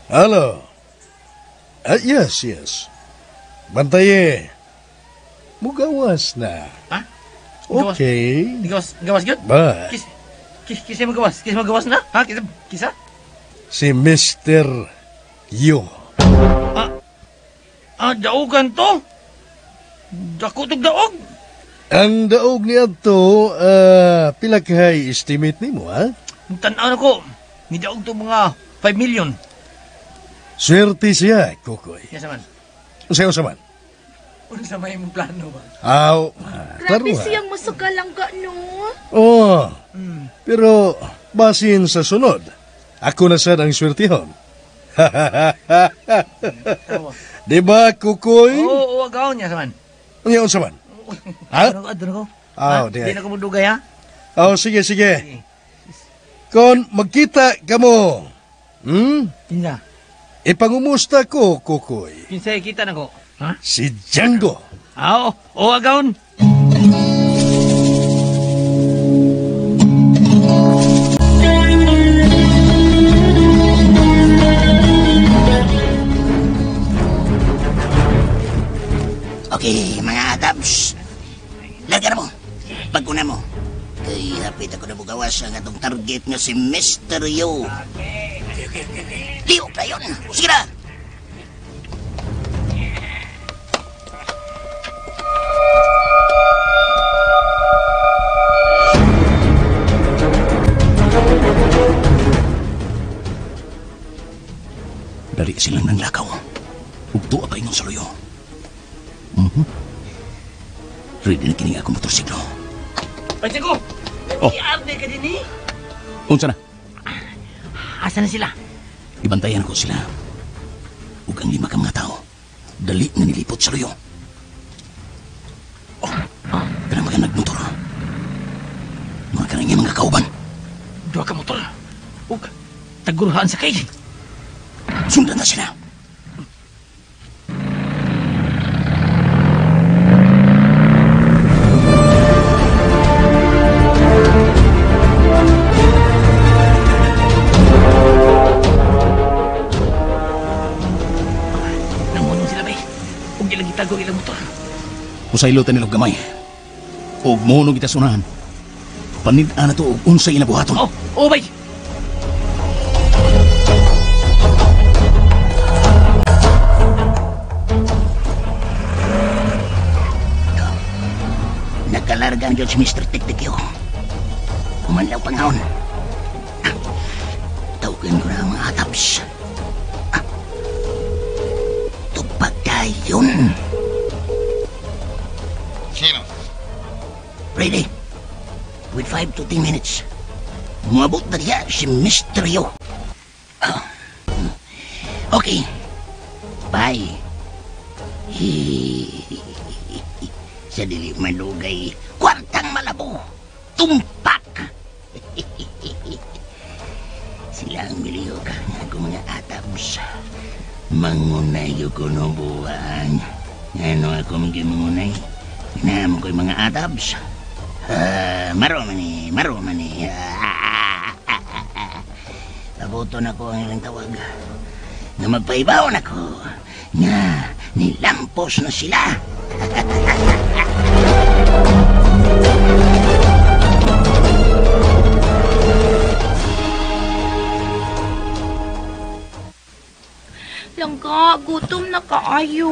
A: Hello. Ah, yes. Bantaye. Mugawas na.
H: Ha?
A: Okay.
H: Gawas yun?
A: Ba?
H: Kisa magawas? Kisa magawas na? Ha? Kisa?
A: Si Mr. Yu.
H: Ah, daogan to? Dako tog daog?
A: Ang daog ni Adto, pila kay estimate nimo, ha?
H: Tan-aw na ko. Ni daog to mga 5 million.
A: Swerte siya, Kokoy.
H: Yes, man.
A: Unsa man?
H: Unsa may imong plano ba?
A: Aw,
E: Grabe siyang musugalangga, no?
A: Oh, pero basin sa sunod, ako na sad ang swertihon. Di ba, Kukoy?
H: Oo, agaw niya sa man.
A: Ano sa man? Ha?
H: Ano ko?
A: Aw, di.
H: Di na ko mudugay, ha?
A: Oh, sige. Kon magkita ka mo,
H: Kinsa?
A: Ipangumusta ko, Kukoy.
H: Kinsa kita na ko? Ha?
A: Si Django.
H: Ah, oo, agawon.
G: Okay, mga Adams. Lagar mo. Paguna mo. Kay hapit ako na bugawas ang atong target nga si Mr. Yu. Okay. Liok na yun. Sige na. silang nanglakaw. Ug tuwa pa ingon sa luyo. Ready na kini akong motorsiklo.
H: Pansigo!
G: Oh.
H: Iarde ka din eh.
G: Unsa na?
H: Asa na sila?
G: Ibantayan ko sila. Ug ang 5 ka mga tao, dali nga nilipot sa luyo. Oh, kanang mga nagmotor. Mga kanang mga kauban.
H: Duha ka motor. Ug tagurhaan sa kay.
G: Sundan na sila.
H: Namunong sila bay. Ug ilang gitago ilang motor.
G: Usaylo ta nila og gamay. Og mono kita sunahan. Panid-an na to og unsay inabuhaton.
H: Oh, oh bay.
G: Nakalarga ang Diyos, Mr. Tiktikyo. Umanlaw pangaon. Tawagin ko na ang mga ataps. Tupag tayon.
I: Sino?
G: Ready? With 5 to 10 minutes. Umabot na niya si Mr. Yo. Okay. Bye. Sa dili malugay, kwartang malabo, tumpak. Sila ang miliyog ang akong mga atabs. Mangunay ko no buwang. Ano ako magimangunay? Inaamo ko'y mga atabs. Maro man eh, maro man eh. Pabuto na ko ang ilang tawag. Nga magpaibaw na ko. Nga nilampos na sila.
E: Langga, gutom na kaayo.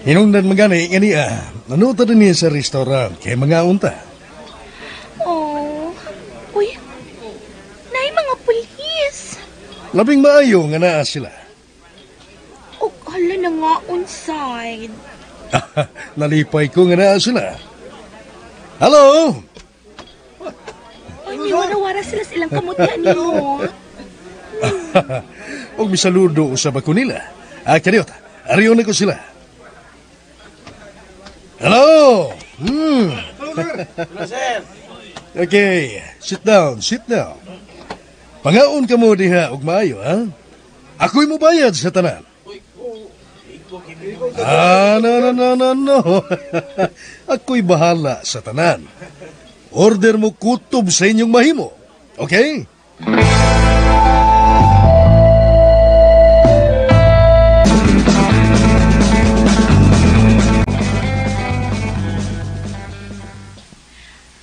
A: Hinungdan magani nga niya. Nanuta din niya sa restaurant kay mga unta.
E: Oh. Uy. Nay mga pulis.
A: Labing maayo nga naa sila.
E: Og hala na nga unside.
A: Nalipay ko nga naa sila. Hello?
E: Ay, may wara-wara sila sa ilang kamutya niyo.
A: Og misaludo usab ako nila. Ah, kaniyot, ariyon na ko sila. Hello?
C: Hello, sir. Hello, sir.
A: Okay, sit down, sit down. Pangaon ka mo diha og maayo, ha? Ako'y mubayad sa tanan. Ah, no, no, no, no, no. Ako'y bahala sa tanan. Order mo kutob sa inyong mahimo. Okay?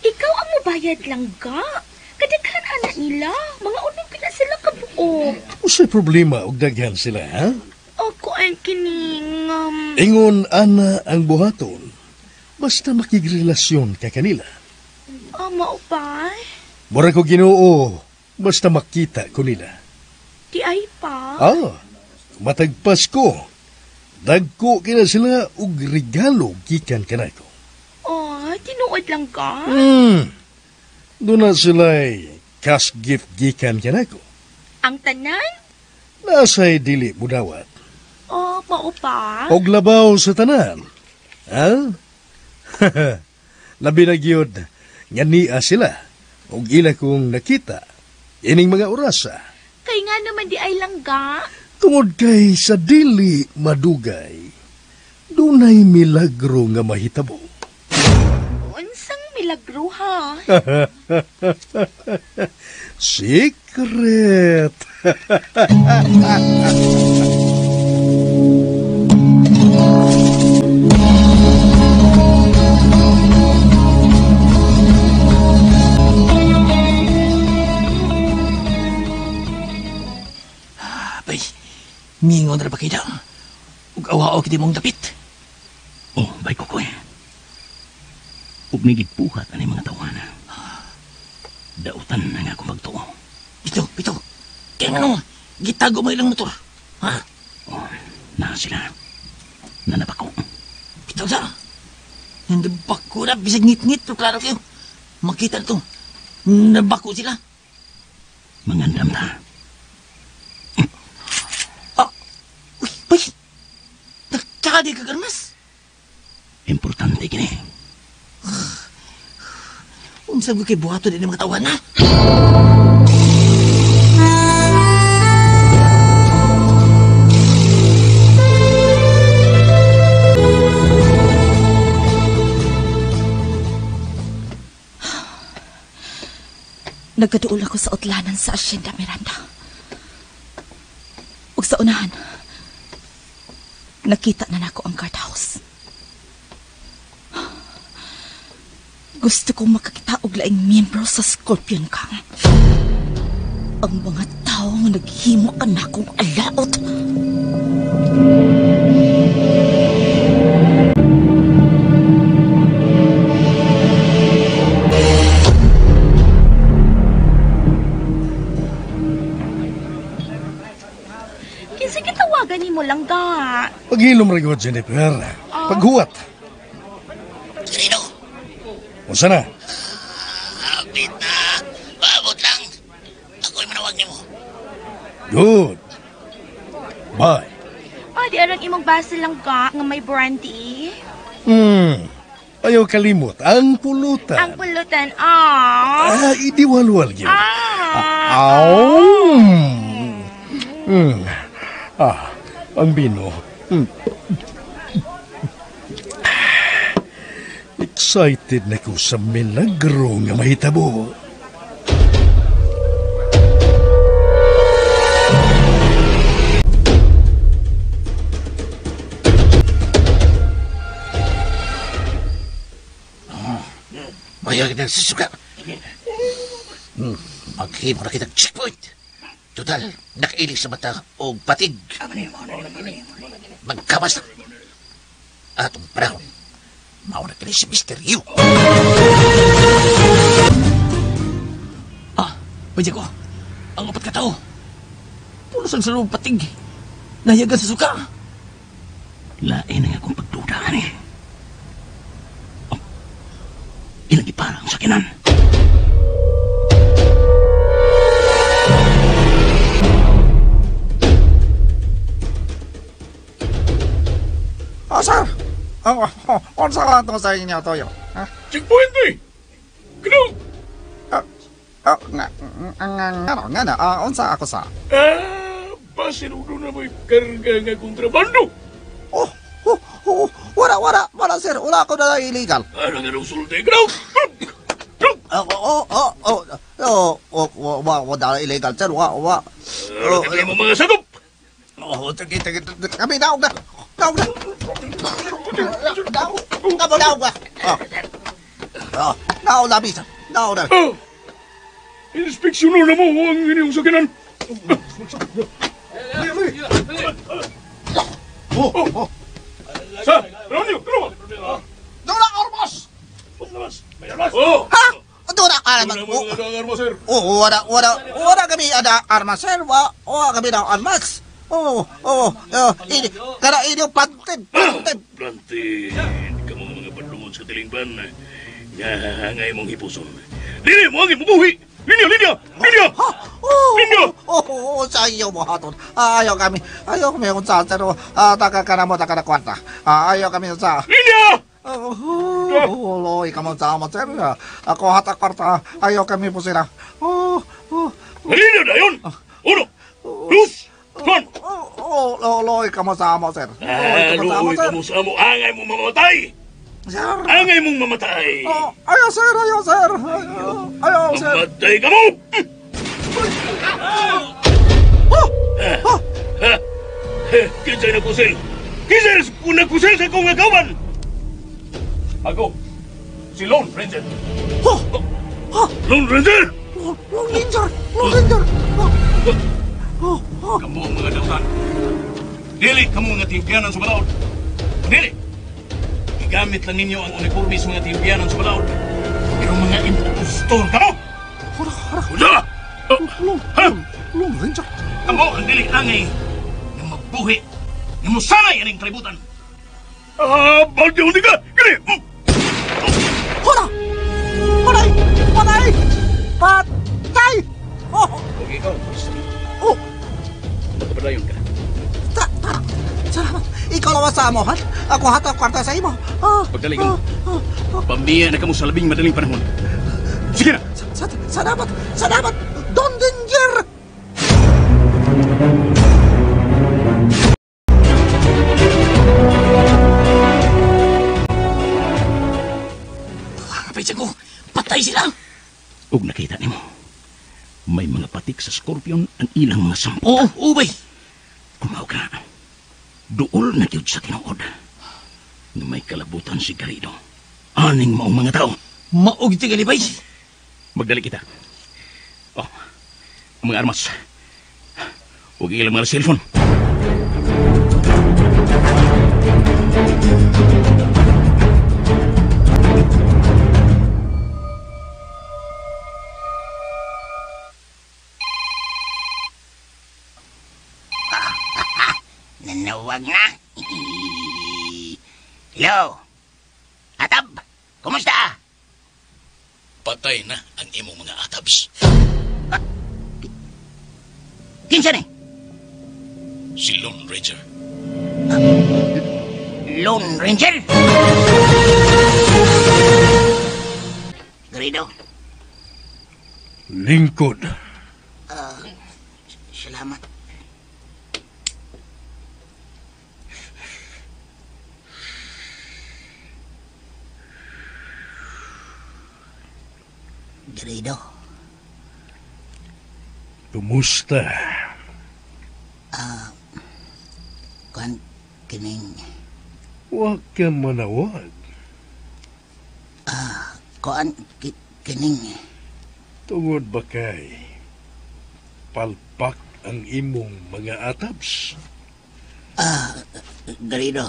E: Ikaw ang mubayad lang ka. Kadaghan anak nila. Mga unong pila sila kabuo.
A: Usay problema og daghan sila, ha?
E: Ako ang kining...
A: Ingon, ana, ang buhaton. Basta makigrelasyon ka kanila.
E: Oh, mao pa?
A: Mura ko Ginoo, basta makita ko nila.
E: Di ay pa?
A: Ah, matagpas ko. Dagko kina sila og regalo gikan kanako.
E: Oh, tinuod lang ka?
A: Doon na sila'y cash gift gikan kanako.
E: Ang tanan?
A: Nasa'y dili budawat.
E: Oh, mao pa?
A: Og labaw sa tanan. Ha? Labi na gyud nga niya sila og ila kong nakita ining mga orasa.
E: Kay nga naman di ay langga.
A: Tungod kay sa dili madugay, dunay milagro nga mahitabo.
E: Unsang milagro ha?
A: Secret.
H: Bay, mingon ra ba kay dang? Ug awa og di mong dapit.
G: Oh, bay kokoy. Ug nigigpuhat ani mga tawana. Dautan na nga akong pagtuo.
H: Ito, ito. Kaya nga nung, gitago mo ilang motor. Ha?
G: Na sila. Na nabako.
H: Bitaw sa. Nabako na. Bisag ngit-ngit. Pero klaro kayo. Makita na ito. Nabako sila.
G: Mangandam ta.
H: Ah! Uy, uy! Nagkakadi ka, Armas.
G: Importante kini.
H: Unsa ko kay buhaton din mga tawahan, ha?
F: Nagkaduol ako sa utlanan sa Hacienda Miranda. Ug sa unahan, nakita na nako ang guardhouse. Gusto kong makakita og laing miyembro sa Scorpion Gang. Ang mga tao nga naghimo kanakong alaot. Kinsa gitawagan nimo langga?
A: Paghilom ra gyud, Jennifer. Paghuwat.
G: Sino?
A: Unsa na?
G: Hapit na. Paabot lang. Ako'y manawag nimo.
A: Good. Bye.
E: Oh, di arang imong basil langga nga may brandy.
A: Ayaw kalimot ang pulutan.
E: Ang pulutan, ah.
A: Ah, idiwalwal gyud.
E: Ah.
A: Aw. Ah, ang bino. Excited na ko sa milagro nga mahitabo.
I: Mayag ng sisuka. Maghimo na kitang checkpoint. Total, nakailig sa mata o batig. Magkamas na. Atong panahon, mauna kini si Mr. Yu.
H: Ah, pwede ko. Ang upat ka tao. Pulos ang salubong patig. Nahiyagan sa suka.
G: Lain ang akong pagdudahan eh. Oh, ilang ipara ang sakinan.
I: Oh, sir! Oh, unsa ka to sa inyo, Toyo? Ha?
D: Checkpoint eh! Kano?
I: Oh, nga, nga, nga, unsa ako sa?
D: Ah, basin ulo na may karga nga kontrabando.
I: Oh, oh, wala, wala, wala, sir. Wala ako na illegal.
D: Ano nga nung sulti? Kano?
I: Oh, oh, oh, oh, oh, wala illegal, sir. Wa, wa.
D: Ano ka mo mga sakop?
I: Oh, sige, sige, kami daog na. Daog na. Daog. Kamo daog na. Oh. Oh, daog na, bisa. Daog na.
D: Oh. Inspeksyonon na mo ang inyong sakinan. Oh. Sa, Ronyo, kano?
I: Doon armas!
D: May armas! Oh!
I: Ha? Doon armas!
D: Wala sir.
I: Oh, wala, wala, wala kami ada armas, sir. Wa, wala kami na armas. Oh, oh, oh, ini, kada inyo planted, planted.
D: Planted, kamo mga padlungon sa tilingban, nga hangay mong hipuson. Dili mo ang imubuhi! Linya, linya, linya! Linya!
I: Oh, oh, sa iyo mo haton. Ayaw kami, ayaw kami kung saan, pero taka ka na mo, taka na kwarta. Ayaw kami sa...
D: Linya!
I: Oh, loy, kamo sa mo, sir. Ako hata kwarta, ayaw kami po sila. Oh, oh.
D: Linya na yun! Uno, dos, Kon!
I: Oh, oh, loy, kamo sa mo, sir.
D: Loy, kamo sa mo. Angay mong mamatay!
I: Sir!
D: Angay mong mamatay!
I: Oh, ayaw, sir! Ayaw, sir! Ayaw, sir!
D: Mamatay ka mo!
I: Oh! Oh!
D: Kinsay na kusel! Kinsay na kusel sa akong agawan! Ako, si Lone Ranger.
I: Oh! Oh!
D: Lone Ranger!
I: Lone Ranger! Lone Ranger! Oh! Oh!
D: Kamu ang mga dautan. Dili kamo mga timpianan sa balaod. Dili! Igamit lang ninyo ang uniforme sa mga timpianan sa balaod. Pero mga impostor kamo!
I: Hara, hara!
D: Hula!
I: Lone, Lone Ranger!
D: Kamo ang dili angay na mabuhi
G: Nga musanay aning tributan.
A: Ah, bagyo ni ka! Kini!
I: Hola! Patay! Patay! Patay! Oh!
G: Okay, ikaw, Mr.
I: Oh!
G: Magkapadayon ka.
I: Tara! Salamat! Ikaw lawas sa amohan. Ako hatag kwarta sa imo.
G: Pagdali ka mo. Pambiya na ka mo sa labing madaling panahon. Sige na!
I: Salamat! Salamat! Don Danger!
H: Kapay ko, patay sila!
G: Ug nakita nimo, may mga patik sa Scorpion ang ilang mga sampot.
H: Oo, ubay!
G: Kumaw ka na. Duol na gyud sa tinuod. Nga may kalabutan si Garrido. Aning maong mga tao.
H: Maog tingali, bay.
G: Magdali kita. Oh, ang mga armas. Huwag ilang mga cellphone.
J: Nanawag na. Hello? Atab, kumusta?
D: Patay na ang imong mga atabs.
J: Kinsa ni?
D: Si Lone Ranger.
J: Lone Ranger? Garrido?
A: Lingkod.
J: Salamat. Garrido.
A: Kumusta?
J: Kuan kining
A: Wa ka manawag.
J: Kuan kining
A: Tungod ba kay palpak ang imong mga atabs?
J: Garrido.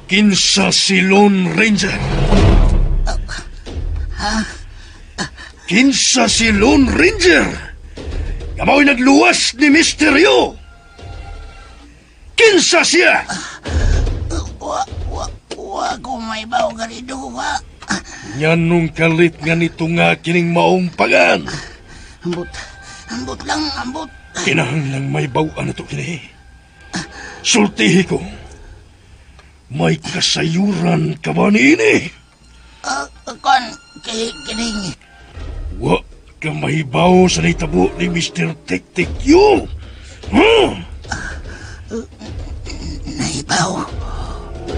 A: Kinsa si Lone Ranger? Kinsa si Lone Ranger? Nga mao'y nagluwas ni Misteryo. Kinsa siya?
J: Wa ko may baw, Garrido, wa.
A: Nganong kalit nga nito nga kining maong pagan?
J: Ambot, ambot lang, ambot.
A: Kinahanglang may baw-an na to kini. Sultihi ko. May kasayuran ka ba niini?
J: Kon, kining.
A: Wa ka mahibaw sa nahitabo ni Mr. Tik-Tik Yu. Huh?
J: Nahibaw?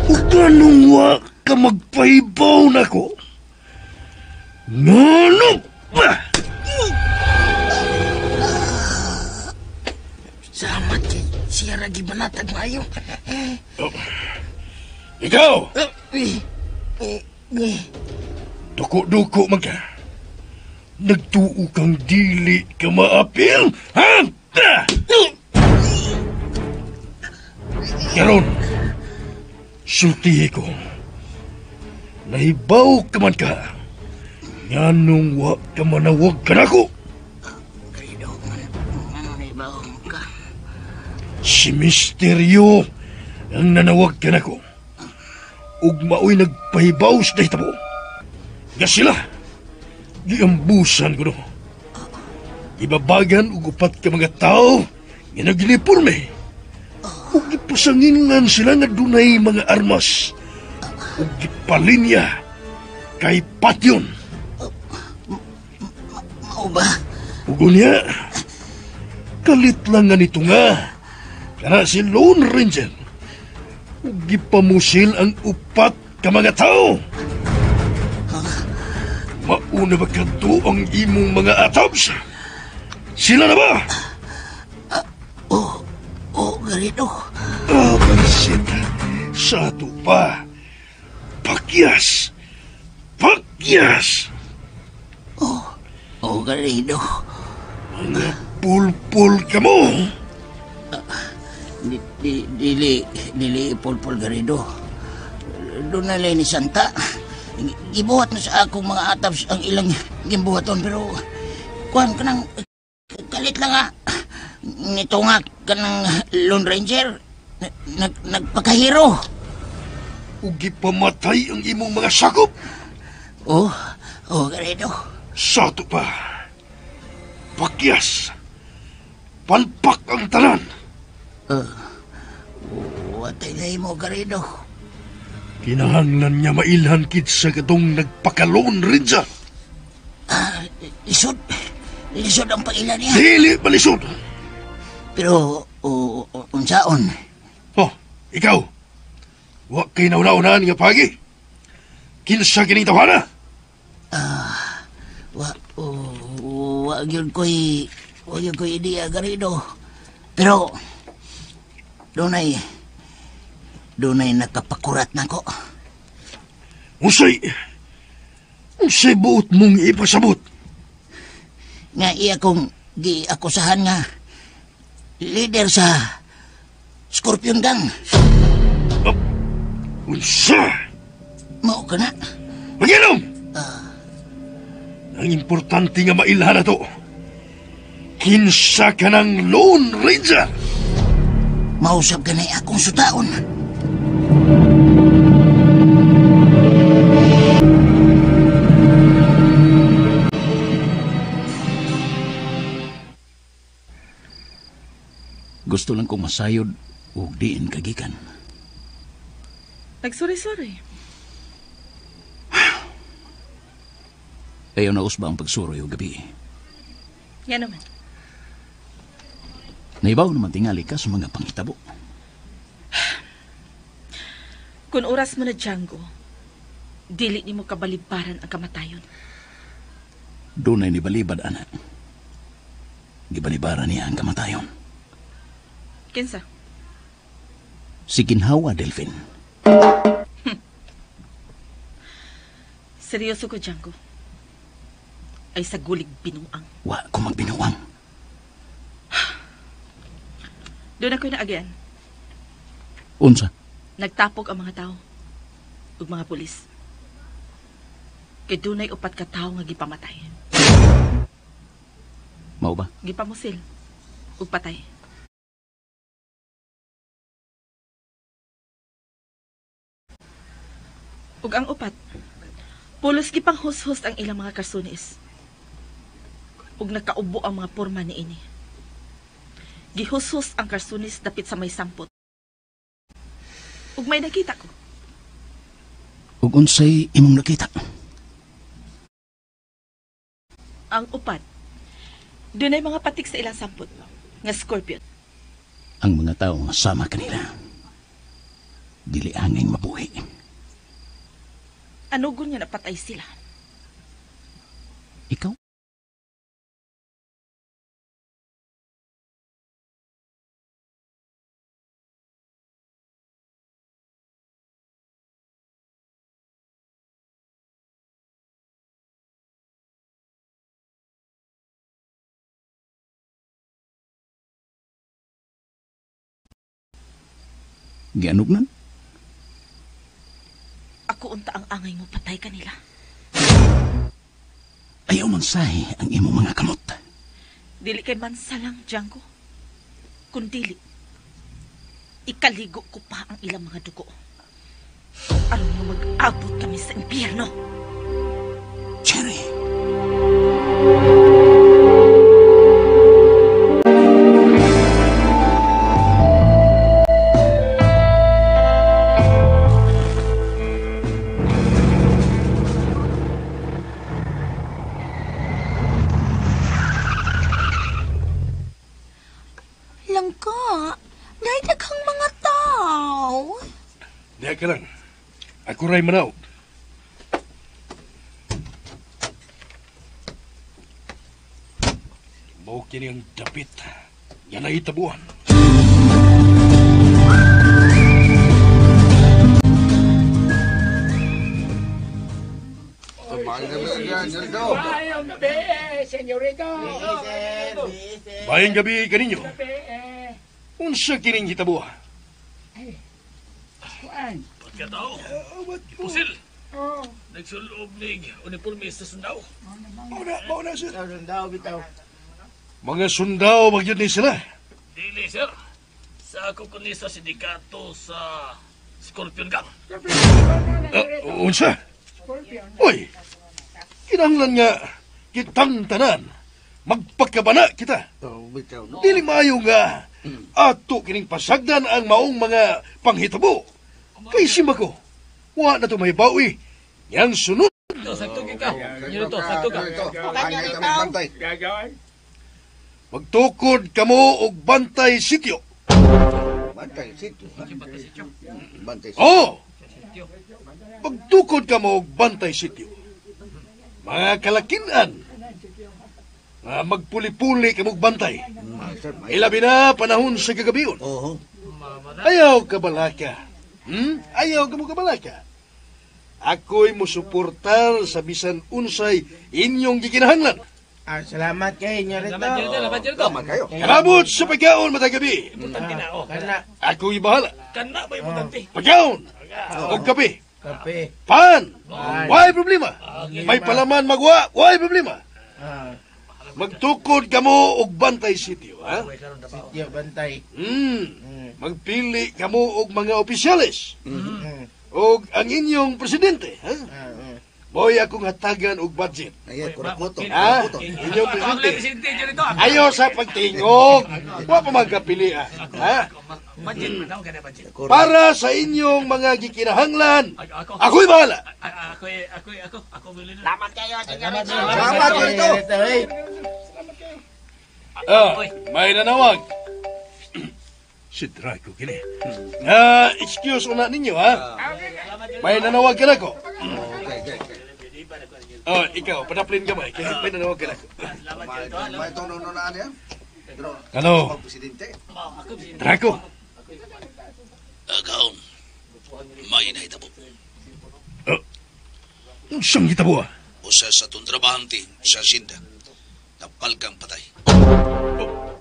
A: O ganong wa ka magpahibaw na ko? Ngano ba?
H: Salamat kay siya ragi banatag maayo.
A: Oh. Ikaw! Duko-duko man ka. Nagtuo kang dili ka maapil, ha? Karon, sultihi ko. Nahibaw ka man ka. Nganong wa ka manawag ka nako?
J: Garrido, ngano nahibaw ka?
A: Si Misteryo ang nanawag ka nako. Ug maoy nagpahibaw sa dahitabo. Nga sila, giambusan ko no. Gibabagan og upat ka mga tao nga nag-uniforme. Ug gipasanginlan sila nga dunay mga armas. Ug gipalinya kay Patyon.
J: Mao ba?
A: Ug unya, kalit lang nga nito nga. Kana si Lone Ranger. Ug gipamusil ang upat ka mga tao. Mauna ba kadto ang imong mga atabs? Sila na ba?
J: Oo, Garrido.
A: Ah, pansit. Sa ato pa. Pakyas. Pakyas.
J: Oo, Garrido.
A: Mga pulpul ka mo.
J: Dili, dili pulpul, Garrido. Doon na ni Santa. Gibuhat na sa akong mga atabs ang ilang gimbuhaton, pero Kuan kanang kalit lang ha. Nito nga kanang Lone Ranger. Nagpakahiro.
A: Ug gipamatay ang imong mga sakop.
J: Oh, Garrido.
A: Sato pa. Pakyas. Palpak ang tanan.
J: Watay na mo, Garrido.
A: Kinahanglan niya mailhan kit sa katong nagpakalon Ranger.
J: Lisod. Lisod ang pag-ila niya.
A: Dili malisod.
J: Pero, unsaon?
A: Oh, ikaw. Wa kay nauna-unahan nga pagi. Kinsa kining tawhana?
J: Wa gyud ko'y ideya, Garrido. Pero, dunay nakapakurat na ko.
A: Unsay buot mong ipasabot?
J: Nga iya kong giakusahan nga leader sa Scorpion Gang.
A: Unsa?
J: Mao ka na.
A: Maginom! Ang importante nga mailhan na to. Kinsa ka ng Lone Ranger?
J: Mausap ka na akong sutaon.
G: Gusto lang kong masayod ug diin kagikan.
F: Nagsuri-suri.
G: Ayaw na usba ang pagsuroy o gabi.
F: Yan naman.
G: Naibaw naman tingali ka sa mga pangitabo.
F: Kung oras mo na, Django, dili ni mo kabalibaran ang kamatayon.
G: Dunay ni balibad, anak. Gibalibaran niya ang kamatayon.
F: Kinsa?
G: Si Ginhawa, Delphine.
F: Seryoso ko, Django. Ay sa gulig binuang.
G: Wa ko magbinuang.
F: Doon ako'y naagyan.
G: Unsa?
F: Nagtapok ang mga tao ug mga pulis. Kay dunay 4 ka tawo nga gipamatay.
G: Mao ba?
F: Gipamusil ug patay. Ug ang 4, pulos gipanghus-hus ang ilang mga karsunis. Ug nakaubo ang mga porma niini. Gihushus ang karsunis dapit sa may sampot. Ug may nakita ko.
G: Ug unsay imong nakita?
F: Ang 4, dunay mga patik sa ilang sampot nga scorpion.
G: Ang mga tao nga sama kanila, dili angay mabuhi.
F: Anugon nga napatay sila?
G: Ikaw? Gianugnan?
F: Ako unta ang angay mo patay kanila.
G: Ayaw mansahe ang imong mga kamot.
F: Dili kay mansa lang, Django. Kundili, ikaligo ko pa ang ilang mga dugo. Aron nga mag-abot kami sa impyerno.
G: Cherry!
E: Langka, nahidaghang mga tao.
A: Diya ka lang. Ako ray manaw. Mao kini ang dapit nga nahitabuan. Bayang gabi kaninyo. Unsa kining hitabuha?
H: Pagkatao, pusil. Nagsulob nig uniforme sa sundao.
A: Mao na, sir.
K: Sundao bitaw.
A: Mga sundao magyud ni sila.
H: Dili, sir. Sa ako kundi sa sindikato sa Scorpion Gang.
A: Unsa? Uy, kinahanglan nga kitang tanan magpakabana kita. Dili maayo nga ato kining pasagdan ang maong mga panghitabo. Kay simba ko, wa na to mahibawi. Yang sunod.
H: Sakto ka. Nito, sakto ka.
A: Magtukod kamo og bantay sityo.
I: Bantay sityo. Bantay sityo.
A: Oh! Magtukod kamo og bantay sityo. Mga kalakinan, magpuli-puli kamo og bantay. Ilabi na panahon sa kagabion. Ayaw kabalaka. Ayaw kamo kabalaka. Ako'y musuportar sa bisan unsay inyong gikinahanglan.
K: Salamat kay inyo rito.
H: Salamat kayo.
A: Kalabot sa pagkaon matag gabi.
H: Importante na, oh.
A: Ako'y bahala.
H: Kana ba importante?
A: Pagkaon. Og kape.
K: Kape.
A: Pan. Why problema? May palaman magwa. Why problema? Magtukod kamo og bantay sityo, ha?
K: Sityo bantay.
A: Magpili kamo og mga opisyales. Og ang inyong presidente, ha? Boy, akong hatagan og budget.
I: Ay, kurakoto.
A: Ha? Inyong presidente. Ayaw sa pagtingog. Wa pa magkapili, ha?
H: Budget man daw kana budget.
A: Para sa inyong mga gikinahanglan, ako'y bahala.
H: Ako bili na.
J: Salamat kayo, senyorito.
I: Salamat rito.
A: May nanawag. Si Draco kini. Excuse una ninyo, ha? May nanawag ka na ko. Oh, ikaw, padaplin ka may. Kaya may nanawag ka na ko.
I: May tunununaan yan.
A: Ano? Draco?
D: Agaon, may nahitabo.
A: Unsang hitabo, ah?
D: Usa sa itong trabahante sa sinda. Napalgang patay.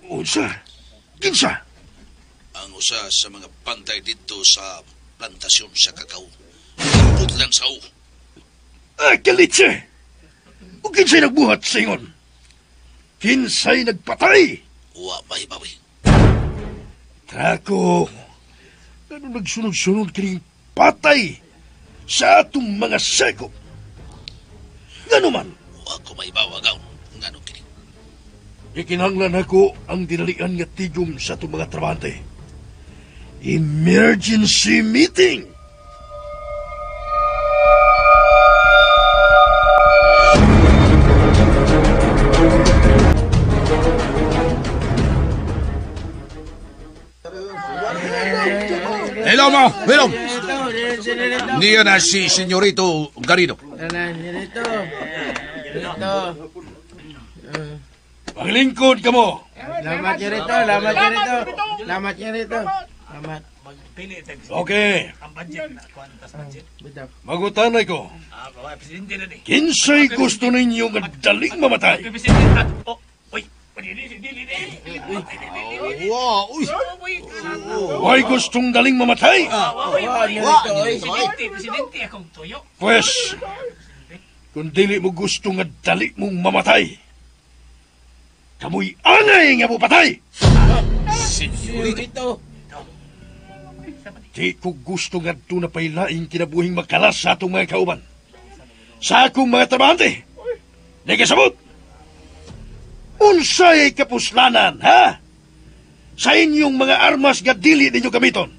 A: Unsa? Kinsa?
D: Ang usa sa mga pantay dito sa plantasyon sa kakao. Putlan sa u.
A: Ah, kalitse! O kinsay nagbuhat sa ingon? Kinsay nagpatay?
D: Wa mahibawi.
A: Draco, ano nagsunod-sunod kining patay sa atong mga sekop? Ngano man?
D: Wa ko mahibaw agaw. Ngano kini?
A: Ikinahanglan ako ang dinalian nga tigom sa atong mga trabahante. Emergency meeting!
D: Hello mo, hello. Niya na si Senyorito Garrido.
A: Paglingkod ka mo.
K: Salamat rito, salamat rito. Salamat rito. Salamat.
A: Okay. Magutanay ko. Kinsay gusto ninyo nga daling mamatay? Why gustong daling mamatay?
H: Presidente akong tuyo.
A: Pwes, kung dili mo gusto nga dali mong mamatay, kamoy angay nga mo patay!
H: Senyorito.
A: Di ko gusto nga doon na pailaing kinabuhing makalas sa atong mga kauban. Sa akong mga trabahante. Di kasabot! Unsay kapuslanan, ha? Sa inyong mga armas nga dili ninyo gamiton.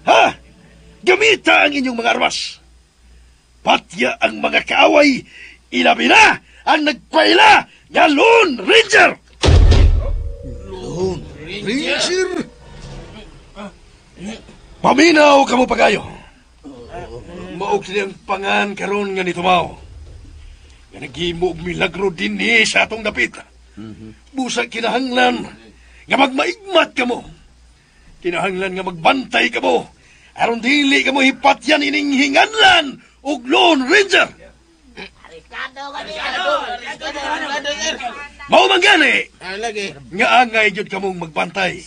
A: Ha? Gamita ang inyong mga armas. Patya ang mga kaaway, ilabi na ang nagpaila nga Lone Ranger!
I: Lone Ranger?
A: Paminaw ka mo pagayo. Maog siyang pangan karon nga nitumaw. Nga naghimo og milagro dinhi sa atong dapit. Busa kinahanglan nga magmaigmat kamo. Kinahanglan nga magbantay kamo. Aron dili kamo hipatyan ining hinganlan og Lone Ranger. Mao man gani nga angay gyud kamong magbantay.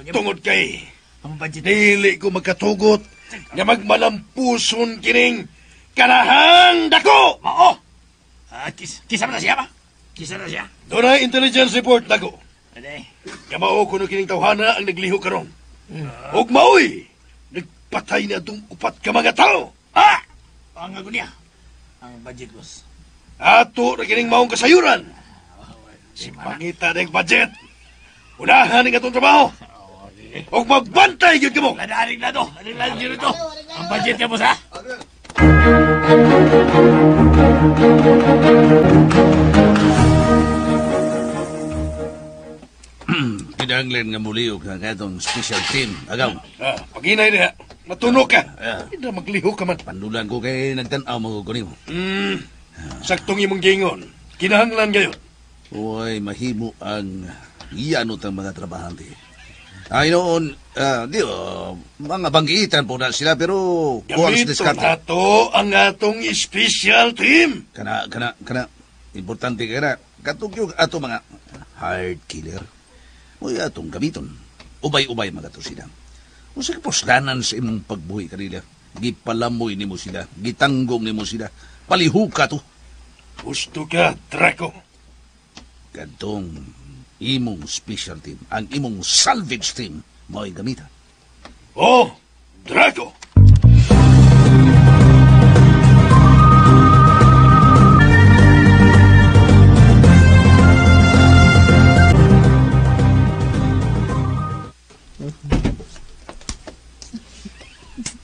A: Tungod kay dili ko magkatugot nga magmalampuson kining Maskarahang dako!
H: Mao! Kisa na siya ba? Kisa na siya?
A: Doon intelligence report dako.
H: Ade.
A: Kamao kuno kining tawhana ang nagliho karon. Og maoy, nagpatay na atong upat ka mga tao.
H: Ah! Ang agonya. Ang budget, boss.
A: Ato na kining maong kasayuran. Si pangita ng budget. Unahan ang atong trabaho. Og magbantay gyud kamo.
H: Aring lado, aring lado dito. Ang budget niya, boss, ha?
G: Kinahanglan nga muliok ang atong special team. Agaw.
A: Paginay niya. Matunog ka. Hindi magliho ka man.
G: Pandulan ko kay nagtan-aw mo ko nimo.
A: Saktong imong gingon. Kinahanglan gayon.
G: Uy, mahimo ang iyanot ang mga trabahante. Ay noon, di, mga banggitan po na sila pero kuwang sa
A: Gamiton
G: diskarte.
A: nato ang atong special team.
G: Kana. Importante ka na. Katugyo ato mga hard killer. Uy, atong gamiton. Ubay-ubay mga to sila. Usa ka puslanan sa imong pagbuhi kanila. Gipalamoy nimo sila. Gitanggong nimo sila. Palihuka to.
A: Gusto ka, Draco.
G: Kadtong imong special team, ang imong salvage team, mao'y gamita.
A: Oh, Draco!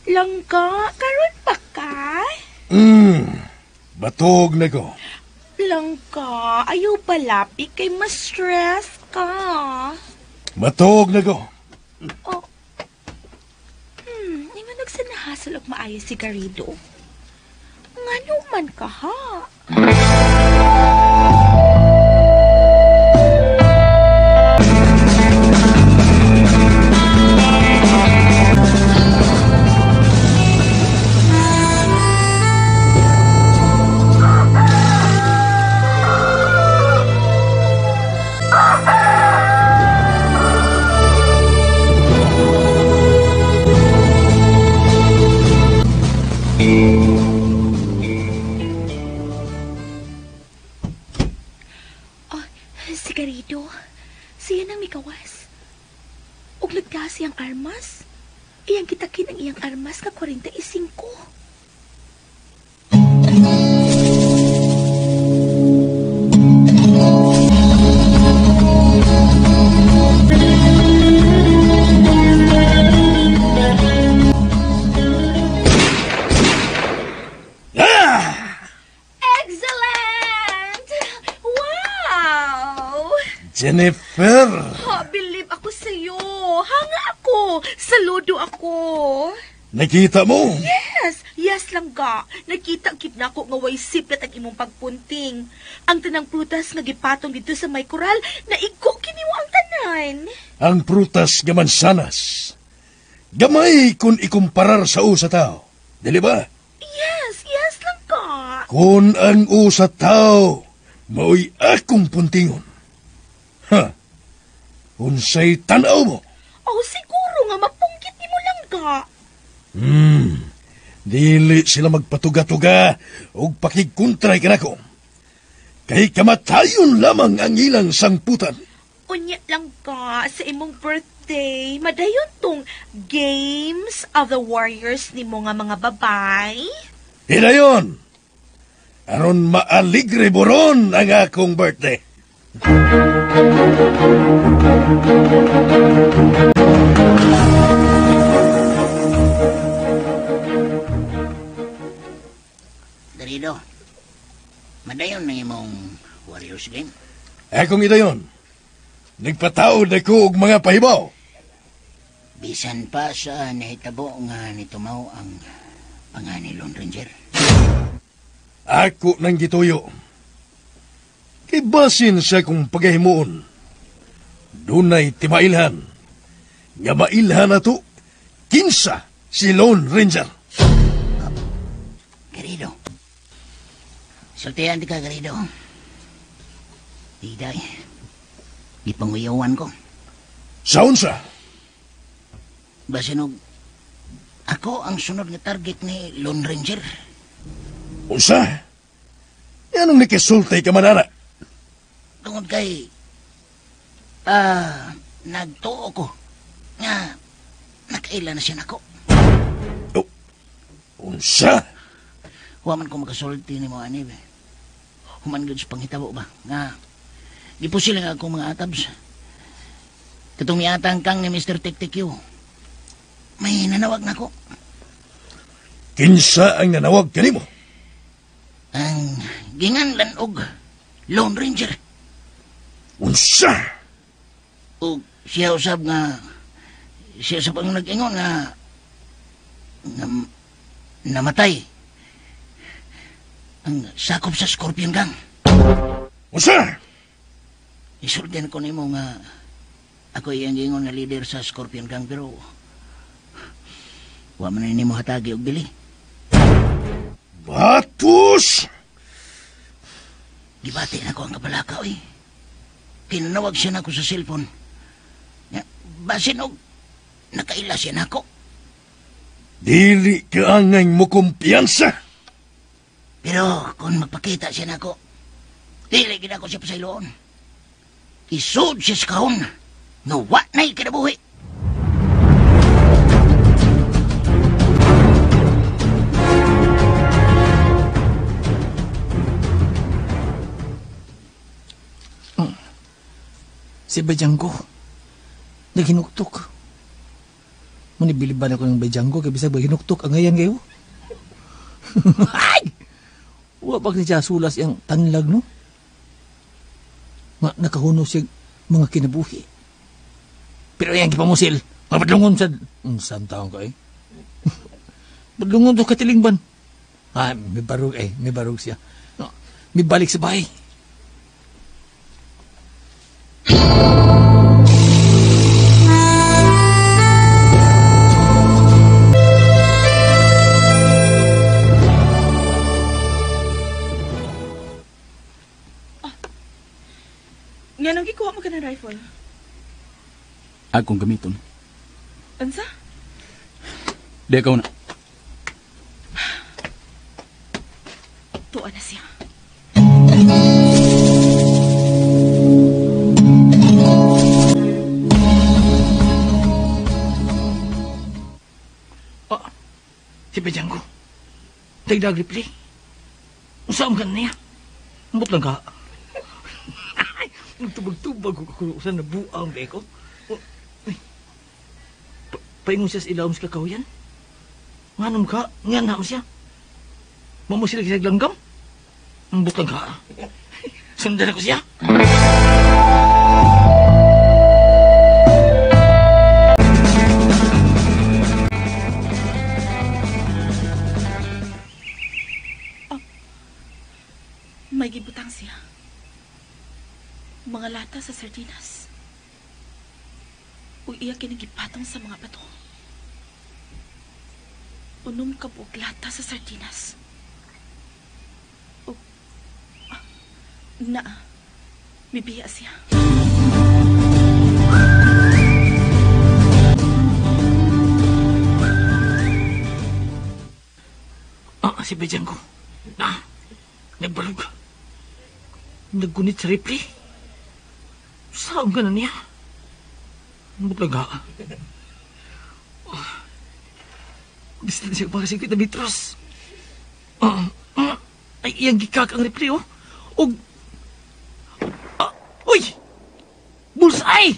E: Langga, karon pa ka?
A: Batog na ko.
E: Langga, ayaw palapi kay ma-stress ka.
A: Batog na ko.
E: Oh. Inganog sa nahasal og maayo si Garrido. Ngano man ka ha? Si Garrido, siya nang mikawas. Ug nagtaas siyang armas. Iyang kitakin ang iyang armas ka 45. Excellent! Wow!
A: Jennifer!
E: Ha, believe ako sa'yo. Hanga ako. Saludo ako.
A: Nakita mo?
E: Yes! Yes lang ga. Nakita gid na ako nga way siplat ang imong pagpunting. Ang tanang prutas nga gipatong dito sa may koral, naigo kiniwa ang tanan.
A: Ang prutas nga mansanas. Gamay kung ikumparar sa usa tao. Dili ba?
E: Yes, yes lang ka.
A: Kung ang usa tao, mao'y akong puntingon. Ha? Unsay tanaw mo?
E: Oh, siguro nga mapungkit ni mo lang ka.
A: Dili sila magpatuga-tuga og pakigkontray kanako. Kay kamatayon lamang ang ilang sangputan.
E: Unya lang ka sa imong birthday, madayon tong Games of the Warriors ni mo nga mga babay.
A: Hinayon! Aron maaligre boron ang akong birthday.
J: Garrido, madayon na imong Warriors game.
A: Akong idayon. Nagpataod ako og mga pahibaw.
J: Bisan pa sa nahitabo nga nitumaw ang pangani Lone Ranger.
A: Ako nang gituyo. Kay basin sa kong pagahimuon. Dunay timailhan. Nga mailhan na to, kinsa si Lone Ranger.
J: Garrido. Sultihan di ka, Garrido. Iday, gipanguyawan ko.
A: Saunsa?
J: Basin og, ako ang sunod nga target ni Lone Ranger.
A: Unsa? Anong nakisultay ka man, ana?
J: Tungod kay nagtuo ko nga nakaila na siya nako.
A: Oh, unsa?
J: Wa man ko makasulti nimo ani be. Human gud sa panghitabo ba nga gipusil nga akong mga atabs. Katong miatang kang ni Mr. Tiktikyo. May nanawag nako.
A: Kinsa ang nanawag kanimo?
J: Ang ginganlan og Lone Ranger.
A: Unsa?
J: Og siya usab nga siya usab ang nag-ingon nga namatay ang sakop sa Scorpion Gang.
A: Unsa?
J: Isultian ko nimo nga ako iyang gingon nga leader sa Scorpion Gang, pero wa man nimo hatagi og dili.
A: Batos!
J: Gibati na ko ang kabalaka, oy. Kinanawag siya nako sa cellphone. Basin og nakaila siya nako.
A: Dili ka angay mo kumpiyansa.
J: Pero kung magpakita siya nako, dili gid ako siya pasayloon. Isod siya sa kahon nga wa na'y kinabuhi.
H: Si Bayanggo, naghinuktok. Manibiliban ako ng Bayanggo, kaya bisag baginuktok ang ngayan kayo. Ay! Wa pa siya sulas iyang tanlag, no? Nga nakahuno siya mga kinabuhi. Pero iyang gipamusil, mapadlungon sa... Saan taong ka eh? Padlungon to katilingban. Ah, may barug eh, may barug siya. No, may balik sa bahay.
F: Nga nang gikuha mo ka ng rifle?
G: Akong gamiton.
F: Ansa?
G: Di ikaw na.
F: Tuwa na siya.
H: Oh, si Bayanggo. Dagdag replay. Usam ka niya. Ambot lang ka. Nagtubag-tubag ko sa nabuang beko. Paingon siya sa ilawom sa kakahuyan. Nga nung ka, nga na mo siya. Mamo sila kisag langgam. Ambot lang ka. Sundan ako siya.
F: Oh, may gibutang siya. Mga lata sa sardinas. Uy, iya kinigipatong sa mga bato. Unom ka buok lata sa sardinas. O, na, mibiya siya.
H: Ah, si Bayanggo. Na, nagbalog. Naggunit sa replay. Saan ka na niya? Buklag ha. Gusto na siya makasingkit na mitros. Ay, iyang gikak ang replay, oh. Og... Uy! Bullseye!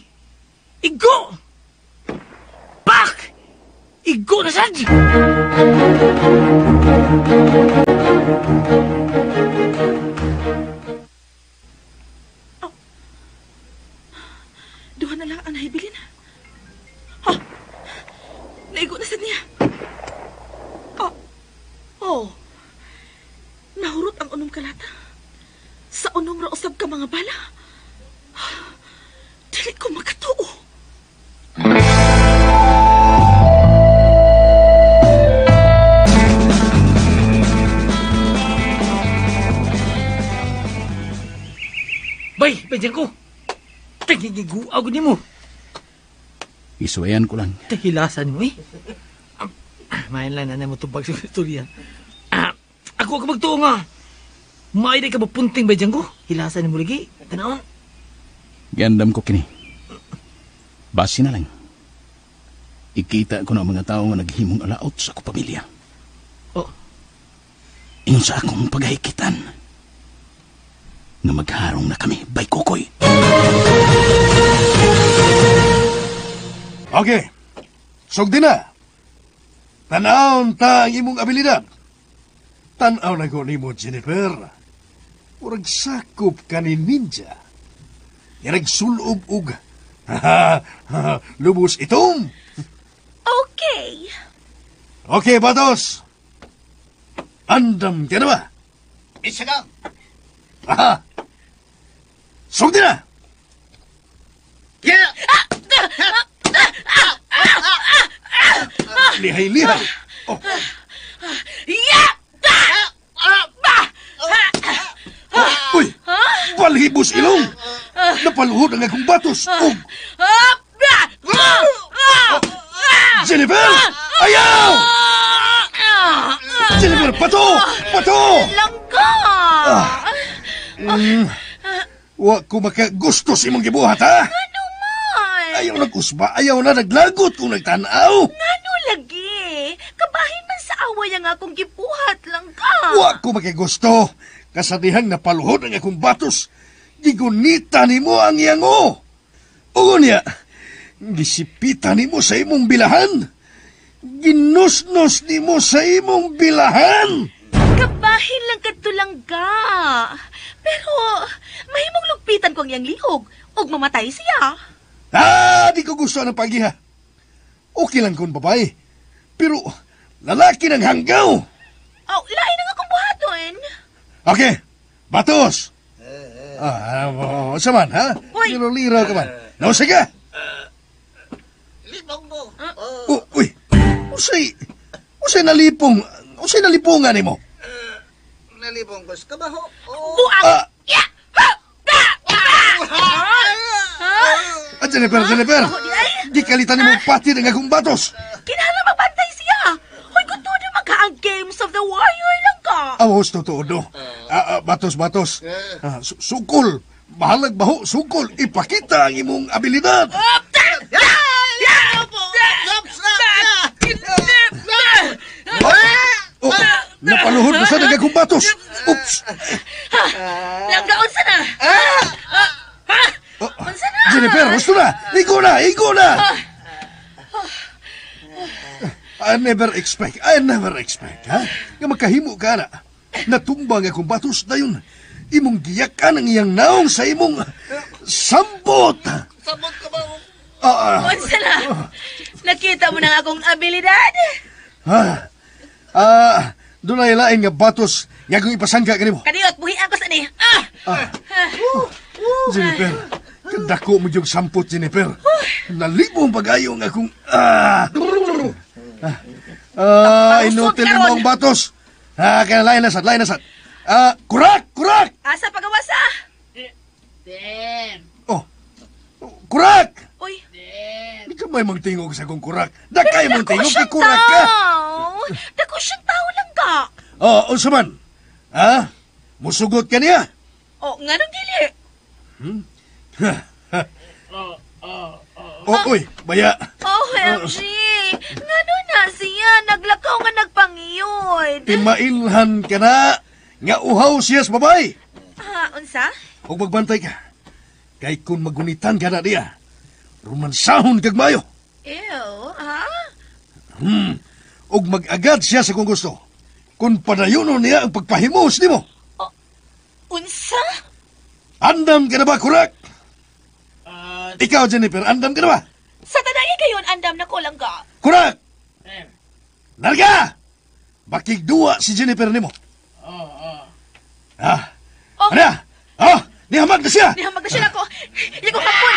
H: Igo! Pak! Igo na sad!
F: Duha na lang ang nahibilin. Ha? Naigo na sad niya. Oh. Oh. Nahurot ang unom kalata. Sa unom ra usab ka mga bala. Dili ko makatuo.
H: Bay, Bayanggo. Tagigiguaw ko nimo.
G: Isuwayan ko lang.
H: Tahilasan mo eh. Mayan lang na mo tubag sa istorya. Dako ka magtuo nga. Maay di ka mapunting ba, Django? Hilasan ni mo lagi. Tanawon.
G: Gandam ko kini. Basi na lang. Ikita ko na ang mga tao nga naghimong alaot sa akong pamilya.
H: Oh.
G: Ingon sa akong paghahikitan. Nga magharong na kami, bay kukoy.
A: Okay. Sugdi na. Tanawon ta ang imong abilidad. Tanaw na ko nimo, Jennifer. Murag sakop ka ni ninja. Nga nagsulob og lubos itom.
E: Okay.
A: Okay, Batos. Andam ka na ba?
I: Isa ka.
A: Aha. Sugdi na.
I: Yeah!
A: Lihay-lihay. Oh.
F: Yeah!
A: Uy! Balhibos ilong! Napaluhod ang akong batos! Ug! Jennifer! Ayaw! Jennifer, pato! Pato!
E: Langga!
A: Wa ko makagusto sa imong gibuhat, ha?
E: Ano man?
A: Ayaw nag-usba, ayaw na naglagot kung nagtanaw.
E: Ngano lagi? Kabahin man sa away ang akong gibuhat, langga.
A: Wa ko makagusto. Kasadihang napaluhod ang akong batos. Gigunita nimo ang iyango. O niya, gisipita nimo sa imong bilahan. Ginusnos nimo sa imong bilahan.
E: Kabahin lang kadto langga. Pero mahimong lugpitan ko ang iyang lihog ug mamatay siya.
A: Ah, di ko gusto ng pagiha. Okay lang kung babae. Pero lalaki ng hanggaw.
E: Oh, lain ang akong buhaton.
A: Okay, batos. Sa man, ha?
E: Uy.
A: Liro-liro ka man. No, sige.
I: Libong mo.
A: Oh, uy, usay nalipong, usay nalipungan nimo.
I: Nalipong ko sa kabaho.
E: Buang. Yeah! Ha! Da! Ha!
A: Jennifer, Jennifer.
E: Oh, di ay.
A: Gikalitan nimo pati ng akong batos.
E: Kinahanglan magbantay siya. Hoy, kung tuod magka ang Games of the Warrior lang ka.
A: Awas, totoo do. Batos, batos. Sukol. Bahalag baho, sukol. Ipakita ang imong abilidad. Oh, napaluhod na sa akong batos. Oops.
E: Langga, unsa na? Ha? Unsa na?
A: Jennifer, gusto na. Igo na, igo na. I never expect, ha? Nga makahimo ka na. Natumba ang akong batos na yun. Imong giyakan ang iyang naong sa imong sambot.
I: Sambot ka ba?
E: Unsa na? Nakita mo na ang akong abilidad?
A: Doon ay lain nga batos nga akong ipasangka kanimo.
E: Kadiyot, buhian ko sa ni.
A: Jennifer, kadako mo yung sampot, Jennifer. Nalibong pag-ayo ang akong... Inutil mo ang batos. Kaya lain na sad, lain na sad. Kurak, kurak!
E: Asa pagawasa?
A: Oh, kurak!
E: Uy.
A: Di ka may mangtingog sa akong kurak. Dakay mong tingog, kay kurak ka.
E: Dako siyang tao lang ka.
A: Oh, unsa man? Ha? Musugot ka niya?
E: Oh, nganong dili?
A: Oh, uy, baya.
E: OMG! Ngano na siya? Naglakaw nga nagpangiyod.
A: Timailhan ka na. Nga uhaw siya sa babay.
E: Ha, unsa?
A: Huwag magbantay ka. Kay kung magunitan ka na niya, rumansahon kag mayo.
E: Ew, ha?
A: Ug mag-agad siya sa kung gusto. Kung padayonon niya ang pagpahimos nimo.
E: Oh, unsa?
A: Andam ka na ba, kurak? Ikaw, Jennifer, andam ka na ba?
E: Sa tanay kayon, andam na ko lang ka.
A: Kurak! Larga! Bakigduwa si Jennifer nimo. Ah.
E: Oh.
A: Ano? Ah, nihamag na siya.
E: Nihamag na siya nako. Hindi ko hapon.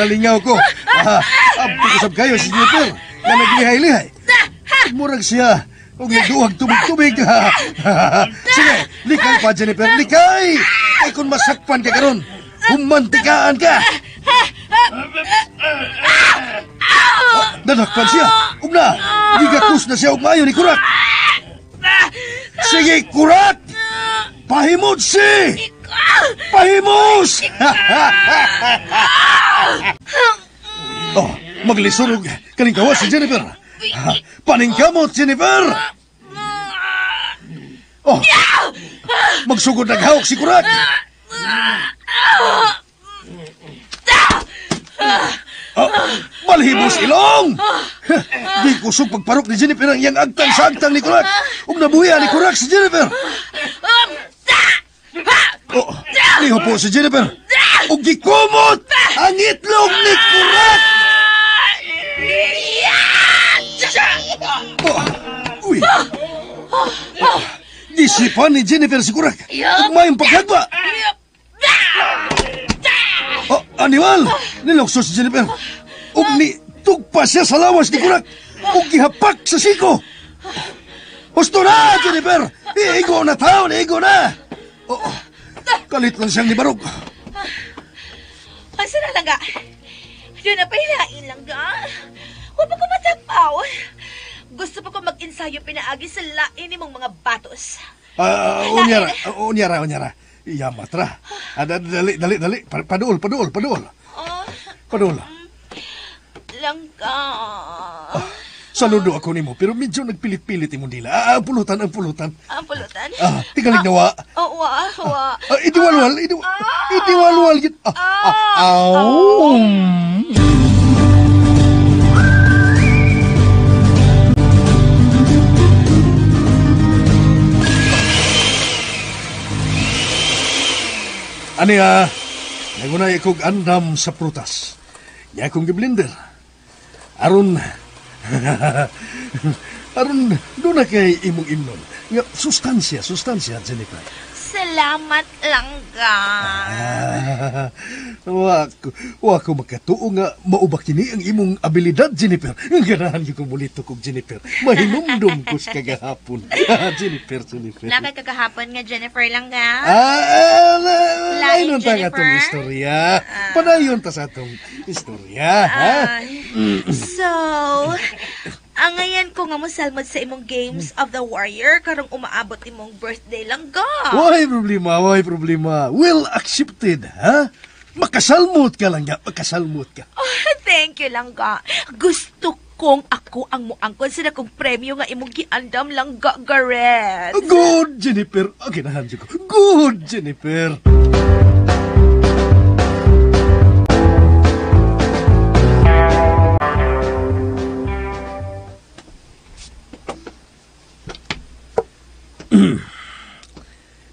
A: Nalingaw ko. Abdi ko sab kayo si Jennifer. Na naglihay-lihay. Murag siya. Ug nagduwag tubig-tubig. Sige, likay pa, Jennifer. Likay! Ay kung masakpan ka karon, humantikaan ka. Nanakpan siya. Ug na, gigakus na siya og maayo ni Kurak. Sige, Kurak! Pahimod si! Pahimos! Oh, maglisurog kaning gawas si Jennifer. Paningkamot, Jennifer! Oh, magsugod naghawak si Kurak. Oh, balhibos ilong! Di kusog pagparok ni Jennifer ang iyang agtang sa agtang ni Kurak. Ug nabuhi ni Kurak si Jennifer. Oh, nihupo si Jennifer. Ug gikumot ang itlog ni Kurak! Oh, uy. Oh, gisipan ni Jennifer si Kurak. Ug mayong paghagba. Oh, animal! Nilokso si Jennifer. Ug ni tugpa siya sa lawas ni Kurak. Ug gihapak sa siko. Husto na, Jennifer! Iigo na taon, iigo na! Oh, kalit lang siyang nibarog.
E: Asa na lang ga? Doon na pahilain lang ga. Huwag pa ko matagpaw. Gusto pa ko mag-ensayo pinaagi sa lain mong mga batos.
A: Unyara. Yamatra. Dali, dali, dali. Paduol, paduol, paduol.
E: Oh,
A: Paduol.
E: Langga.
A: Saludo ako nimo, pero medyo nagpilit-pilit imong dila. Ang pulutan, ang pulutan.
E: Ang pulutan?
A: Tingalig nawa.
E: Oh, wa, wa.
A: Idiwalwal, idiwalwal. Aw. Aniya, nagunay akong andam sa prutas. Niya akong giblender. Aron, aron, doon na kay imong imnon. Nga, sustansya, sustansya, Jennifer.
E: Salamat, Langga.
A: Wa ko makatuo nga mauba kini ang imong abilidad, Jennifer. Ganahan ko mulito kog Jennifer. Mahinumdum ko sa kagahapon. Jennifer, Jennifer.
E: Nakay kagahapon nga Jennifer Langga.
A: Lain ta nga atong istorya. Padayon ta sa atong istorya, ha?
E: So, angayan ko nga mosalmod sa imong Games of the Warrior karong umaabot imong birthday Langga.
A: Way problema, way problema. Well accepted, ha? Makasalmot ka, Langga. Makasalmot ka.
E: Oh, thank you, Langga. Gusto kong ako ang muangkon sa nakong premyo nga imong giandam, Langga Gareth.
A: Good, Jennifer. Okay, nahan ko. Good, Jennifer.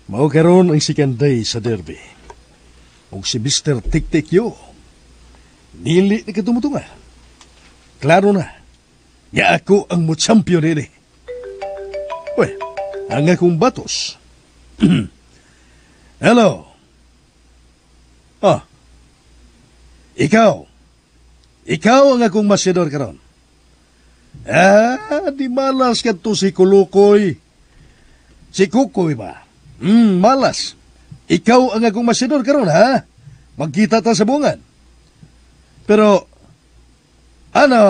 A: Mao karon ang second day sa derby. Og si Mr. Tik-Tik-Yo, dili ni katumutunga. Klaro na, nga ako ang mo-champion nini. Uy, ang akong batos. Hello. Ah, ikaw. Ikaw ang akong masyador karon. Ah, di malas kadto si Kulukoy. Si Kukoy ba? Malas. Ikaw ang akong masyador karon, ha? Magkita ta sa bungan. Pero, ano,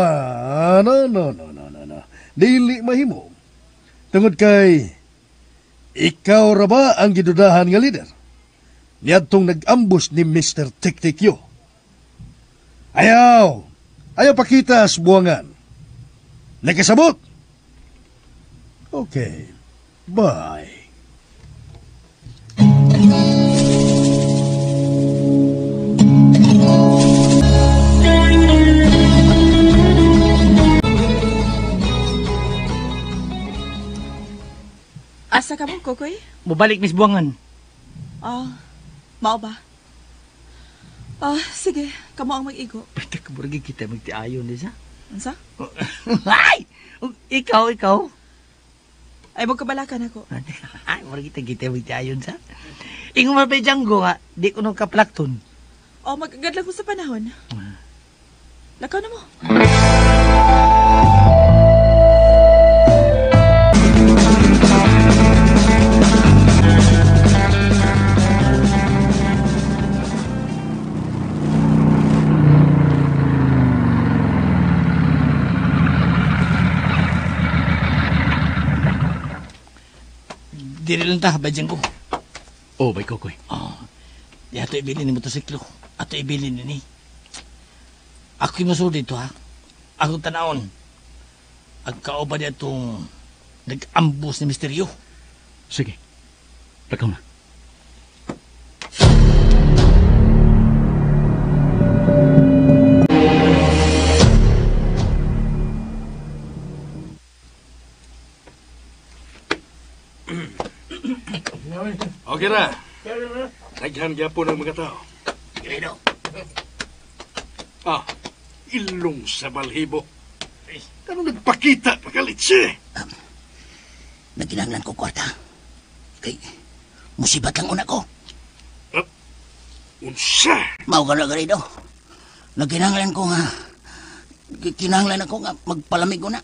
A: no. Dili mahimo. Tungod kay, ikaw ra ba ang gidudahan nga leader? Niadtong nag-ambus ni Mr. Tik-Tik-Yo. Ayaw! Ayaw pakita sa buwangan. Nakasabot? Okay. Bye.
F: Asa ka mo, Kokoy?
H: Mubalik, Miss Buangan.
F: Mao ba? Sige, kamo ang mag-igo.
H: Pwede ka muragi kita magtiayon, di sa?
F: Unsa?
H: Ay! Ikaw.
F: Ay, magkabalakan ako.
H: Ay, muragi kita magtiayon sa. Ingon man pa Django nga, di ko nung kaplakton.
F: Oh, mag-agad lang mo sa panahon. Lakaw na mo.
H: Diri lang ta, badyan ko.
G: Oh, bay Kokoy.
H: Oh, di ato ibilin ni motosiklo. Ato ibilin ni. Ako'y masul dito, ha? Akong tanawon. Ang kauban niya itong nag-ambos ni Misteryo.
G: Sige. Lakaw na.
A: Okay ra. Daghan gyapon ang mga tao.
J: Gredo.
A: Ah, ilong sa balhibo. Ano nagpakita pagkalitsi?
J: Nagkinahanglan ko kwarta. Kay, musibat lang una ko.
A: Unsa?
J: Mao ka na, Gredo. Nagkinahanglan ko nga, kinahanglan ako nga magpalamig ko na.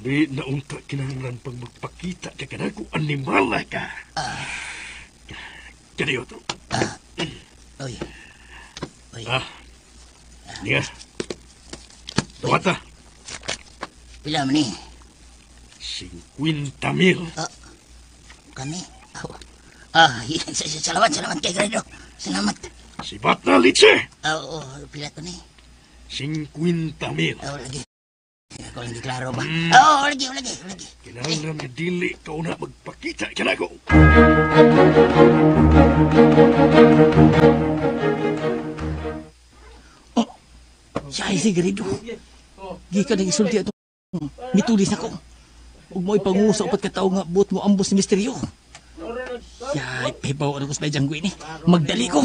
A: Di na unta kinahanglan pag magpakita ka kanako animal ka. Kaniyo to.
J: Oy. Oy.
A: Ah. Niya. Duwata.
J: Pila man ni?
A: 50,000.
J: Kani? Salamat, salamat kay Gredo. Salamat.
A: Sibat na, litse.
J: Oo, pila to ni?
A: 50,000.
J: Oo, lagi. Ako lang klaro ba? Oo, lagi, lagi, lagi.
A: Kinahanglan nga dili ka una magpakita kanako.
H: Oh, siya ay si Gredo. Gikan ang isulti ato. Mitulis ako. Ug mo'y pangusa upat ka tawo nga buot mo ambos ni Misteryo. Yay, pahibaw ano ko sa Django ini. Magdali ko.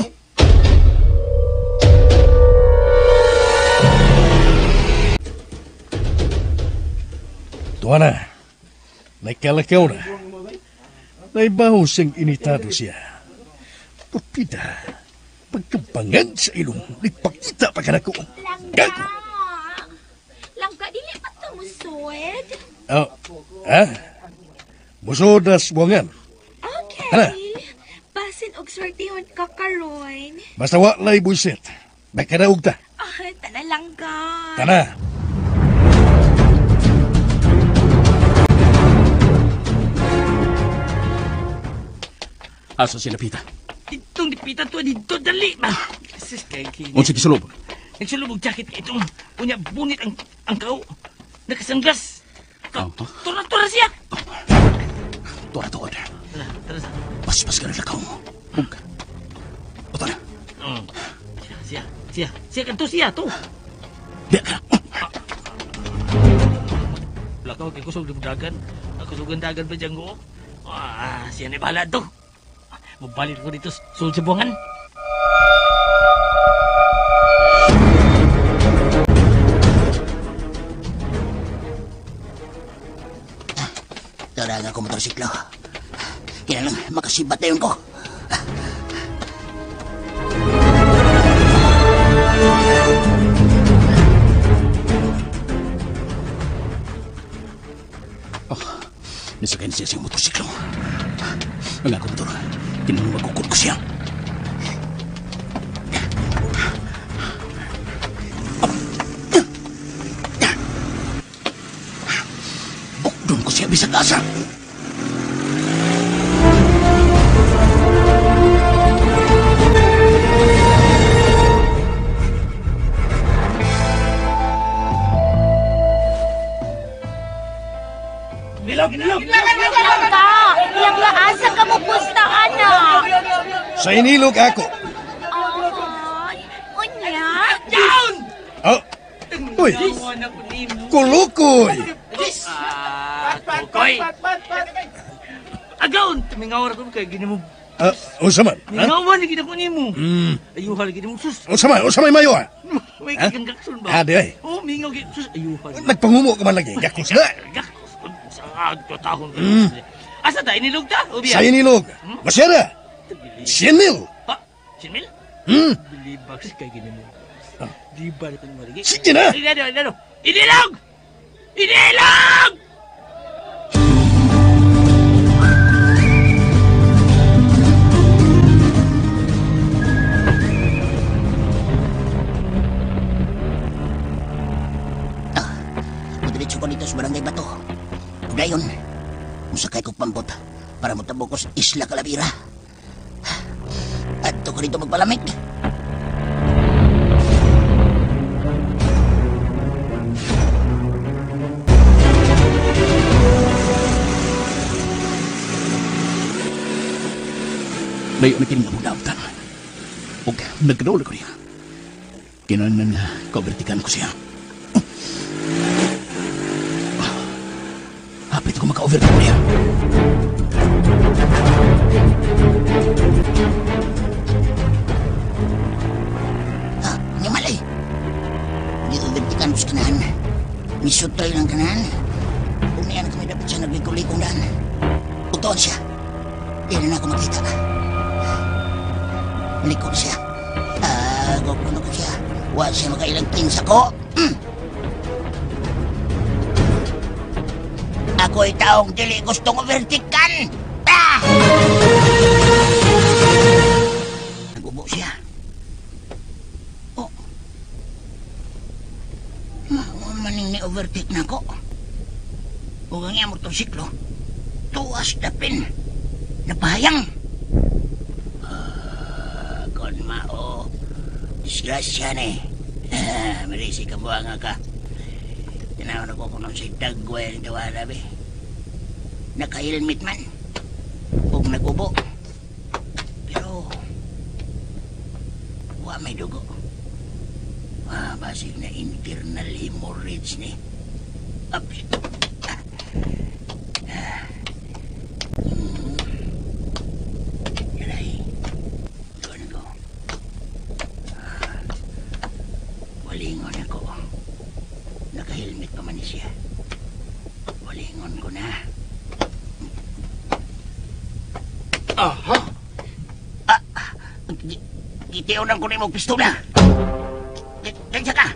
A: Tuwa na. Nagkalakaw na. Naibaho siyang initado siya. Pupida. Pagkabangan sa ilong, nagpakita pa ka na ko.
E: Langga! Langga, dili pa ito musued.
A: Oh, ha? Musod na buwangan.
E: Okay.
A: Hala.
E: Basin og swertihon ka karon.
A: Basta wa lay buisit. Nakadaog ta.
E: Ah, tana langga.
A: Tana.
G: Asa sila, Pita?
H: Itong dipita to, dito, dali ba? Sis, kay kini.
G: Unsa gisulob?
H: Nagsulob og jacket itong unya bunit ang kao. Nakasanggas. Tura-tura siya.
G: Tura tuod.
H: Tara, tara sa.
G: Paspas ka na lakaw mo. Ug. Oto na.
H: Siya, siya, siya kanto siya to.
G: Diya ka.
H: Lakaw kay kusog dagan. Ako kusog dagan pa Django. Ah, siya ni bahala to. Mabalik ko dito sulod sa buwangan.
J: Tara nga ko motorsiklo. Kaya lang makasibat na yun ko.
G: Oh, nasakay na siya sa motorsiklo. Ang akong motor, kinahanglan magkukod ko siya. Bukdon ko siya bisag asa.
H: Nilog, nilog!
E: Langga! Langga, asa ka mo pusta, anak?
A: Sa inilog ako.
E: Ay, unya?
H: Down!
A: Oh. Uy. Kulukoy!
H: Kokoy! Agaw! Tumingaw ko kay gini mo.
A: Unsa man? Ha?
H: Mingawan lagi na ko nimo. Ayuha lagi nimo sus.
A: Unsa man? Unsa may mayo ah?
H: May
A: Ha?
H: kagangakson ba?
A: Ah, di ay.
H: Oh, mingaw gi sus ayuha.
A: Nagpangumo ka man lagi. Gakos na.
H: Gakos. Sa agto tahon. Asa ta inilog ta? O biya?
A: Sa inilog. Masyara. 100,000.
H: Ha? 100,000?
A: Hmm.
H: Bilibag kay gini mo. Di ba ito mo lagi?
A: Sige na.
H: Inilog! Inilog! Inilog! Inilog!
J: Madiretso ko dito sa barangay Bato. Dayon, musakay ko pambot. Para motabok ko sa Isla Calavera. Adto ko dito magpalamig.
G: Layo na kining among daotan. Og nagkadool ko niya. Kinahanglan nga kaobertikan ko siya. Hapit ko maka-overtake ko niya.
J: Ah, nga malay. Gi-overtakan ko sa kanahan. Misutay lang kanahan. Kung niya na kami dapat siya naglikong-likong daan. Utoon siya. Di na ako makita. Malikot siya. Gukuno ko siya. Wa siya makailang kinsa ko. Ako'y taong dili gustong overtikan. Ah! Nagubo siya. Oh. Maning ni overtake na ko. Ug ang iyang motorsiklo, tuwas dapin. Napahayang. Kon mao, disgrasya ni. Marisi ka buwanga ka. Tinaw na ko kung sa dagway ni Tawala, be. Naka-helmet man. Ug nagubo. Pero, wa may dugo. Basig na internal hemorrhage ni. Ups. Aray. Doon ko. Walingon ako. Naka-helmet pa man siya. Walingon ko na.
A: Aha!
J: Gitiunan ko na yung pistola. Kinsa ka?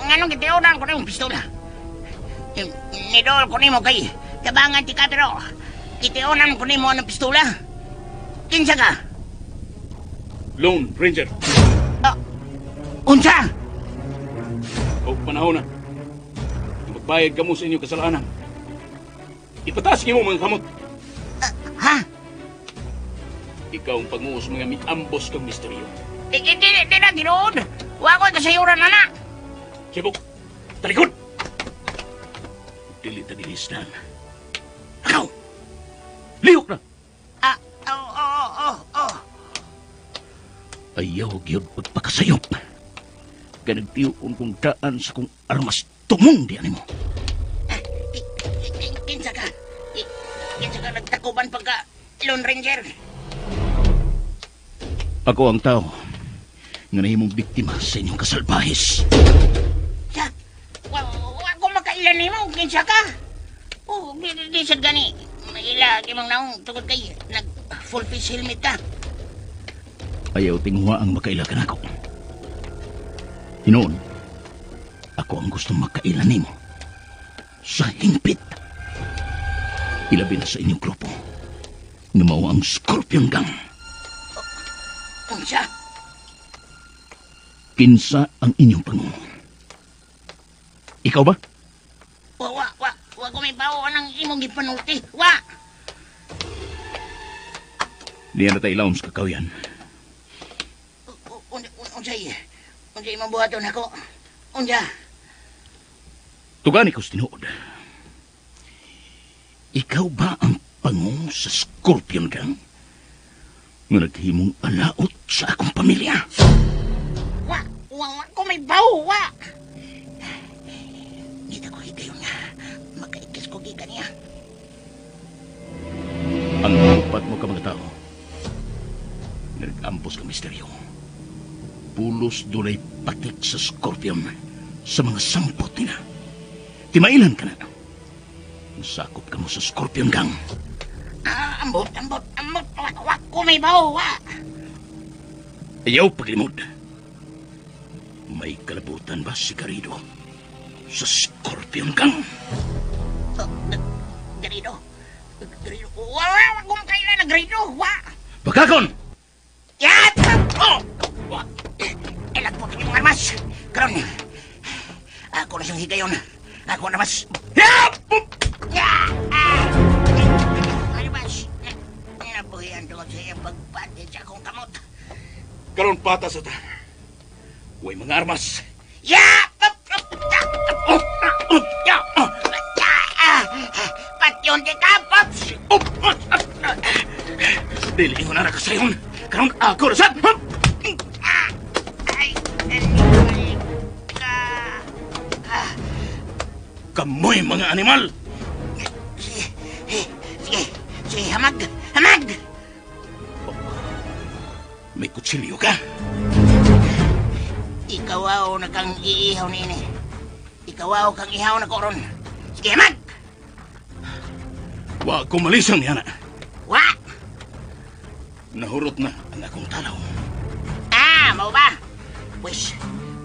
J: Nganong gitiunan ko na yung pistola? Nidol ko nimo kay tabangan ti ka pero gitiunan ko nimo ang pistola. Kinsa ka?
D: Lone Ranger.
J: Unsa?
D: O panahon na. Magbayad ka mo sa inyong kasalanan. Ipataas niyo mga kamot.
J: Ha?
D: Ikaw ang panguos mga miambos kang misteryo.
J: Di na, tinuod. Wa ko'y kasayuran na na.
D: Sibok, talikod! Dili ta dilisdan. Akaw! Lihok na!
J: Oh.
G: Ayaw gyud pagpakasayop. Ganagtiyon kong daan sa kong armas tumong di animo.
J: Kinsa ka? Kinsa ka nagtakuban pagka Lone Ranger?
G: Ako ang tao nga nahimong biktima sa inyong kasalbahis.
J: Sa? Wa ko makailan nimo, kinsa ka? Oh, di sad gani. Maila imong naong tungod kay nag full face helmet ka.
G: Ayaw tingwa ang makaila kanako. Hinoon, ako ang gustong makaila nimo. Sa hingpit. Ilabi na sa inyong grupo. Nga mao ang Scorpion Gang.
J: Unsa?
G: Kinsa ang inyong pangulo? Ikaw ba?
J: Wa ko may bawo ng imong gipanulti. Wa!
G: Niya na tayo ilawom sa kakawyan.
J: Unsay imong buhaton ako? Unsa?
G: Tugani ko sa tinuod. Ikaw ba ang pangu sa Scorpion Gang? Nga naghimong alaot sa akong pamilya?
J: Wa ko may bawo, wa! Ngita ko higayon nga. Makaikis ko gikan niya.
G: Ang upat mo ka mga tao, nag-ampos ka misteryo. Pulos dunay patik sa Scorpion sa mga sampot nila. Timailan ka na. Nasakop ka mo sa Scorpion Gang.
J: Ambot. Wa ko may bawo, wa.
G: Ayaw paglimod. May kalabutan ba si Garrido sa Scorpion Gang?
J: Garrido. Wa ko makailan na Garrido, wa.
G: Bakakon!
J: Yat! Oh! Wa. Ilagpot ang imong armas. Karon, ako na siyang higayon. Ako na mas. Ya! Armas!
G: Karon patas ta. Way mga armas.
J: Ya! Patyon di ka, Pops!
G: Dili ingon na kasayon. Karon ako ra sad. Kamoy mga animal.
J: Sige, sige, hamag, hamag.
G: May kutsilyo ka?
J: Ikaw aw na kang iihaw niini. Ikaw aw kang ihaw na koron. Sige, hamag.
G: Wa ko malisang niya na.
J: Wa?
G: Nahurot na ang akong talaw.
J: Ah, mau ba? Pwes,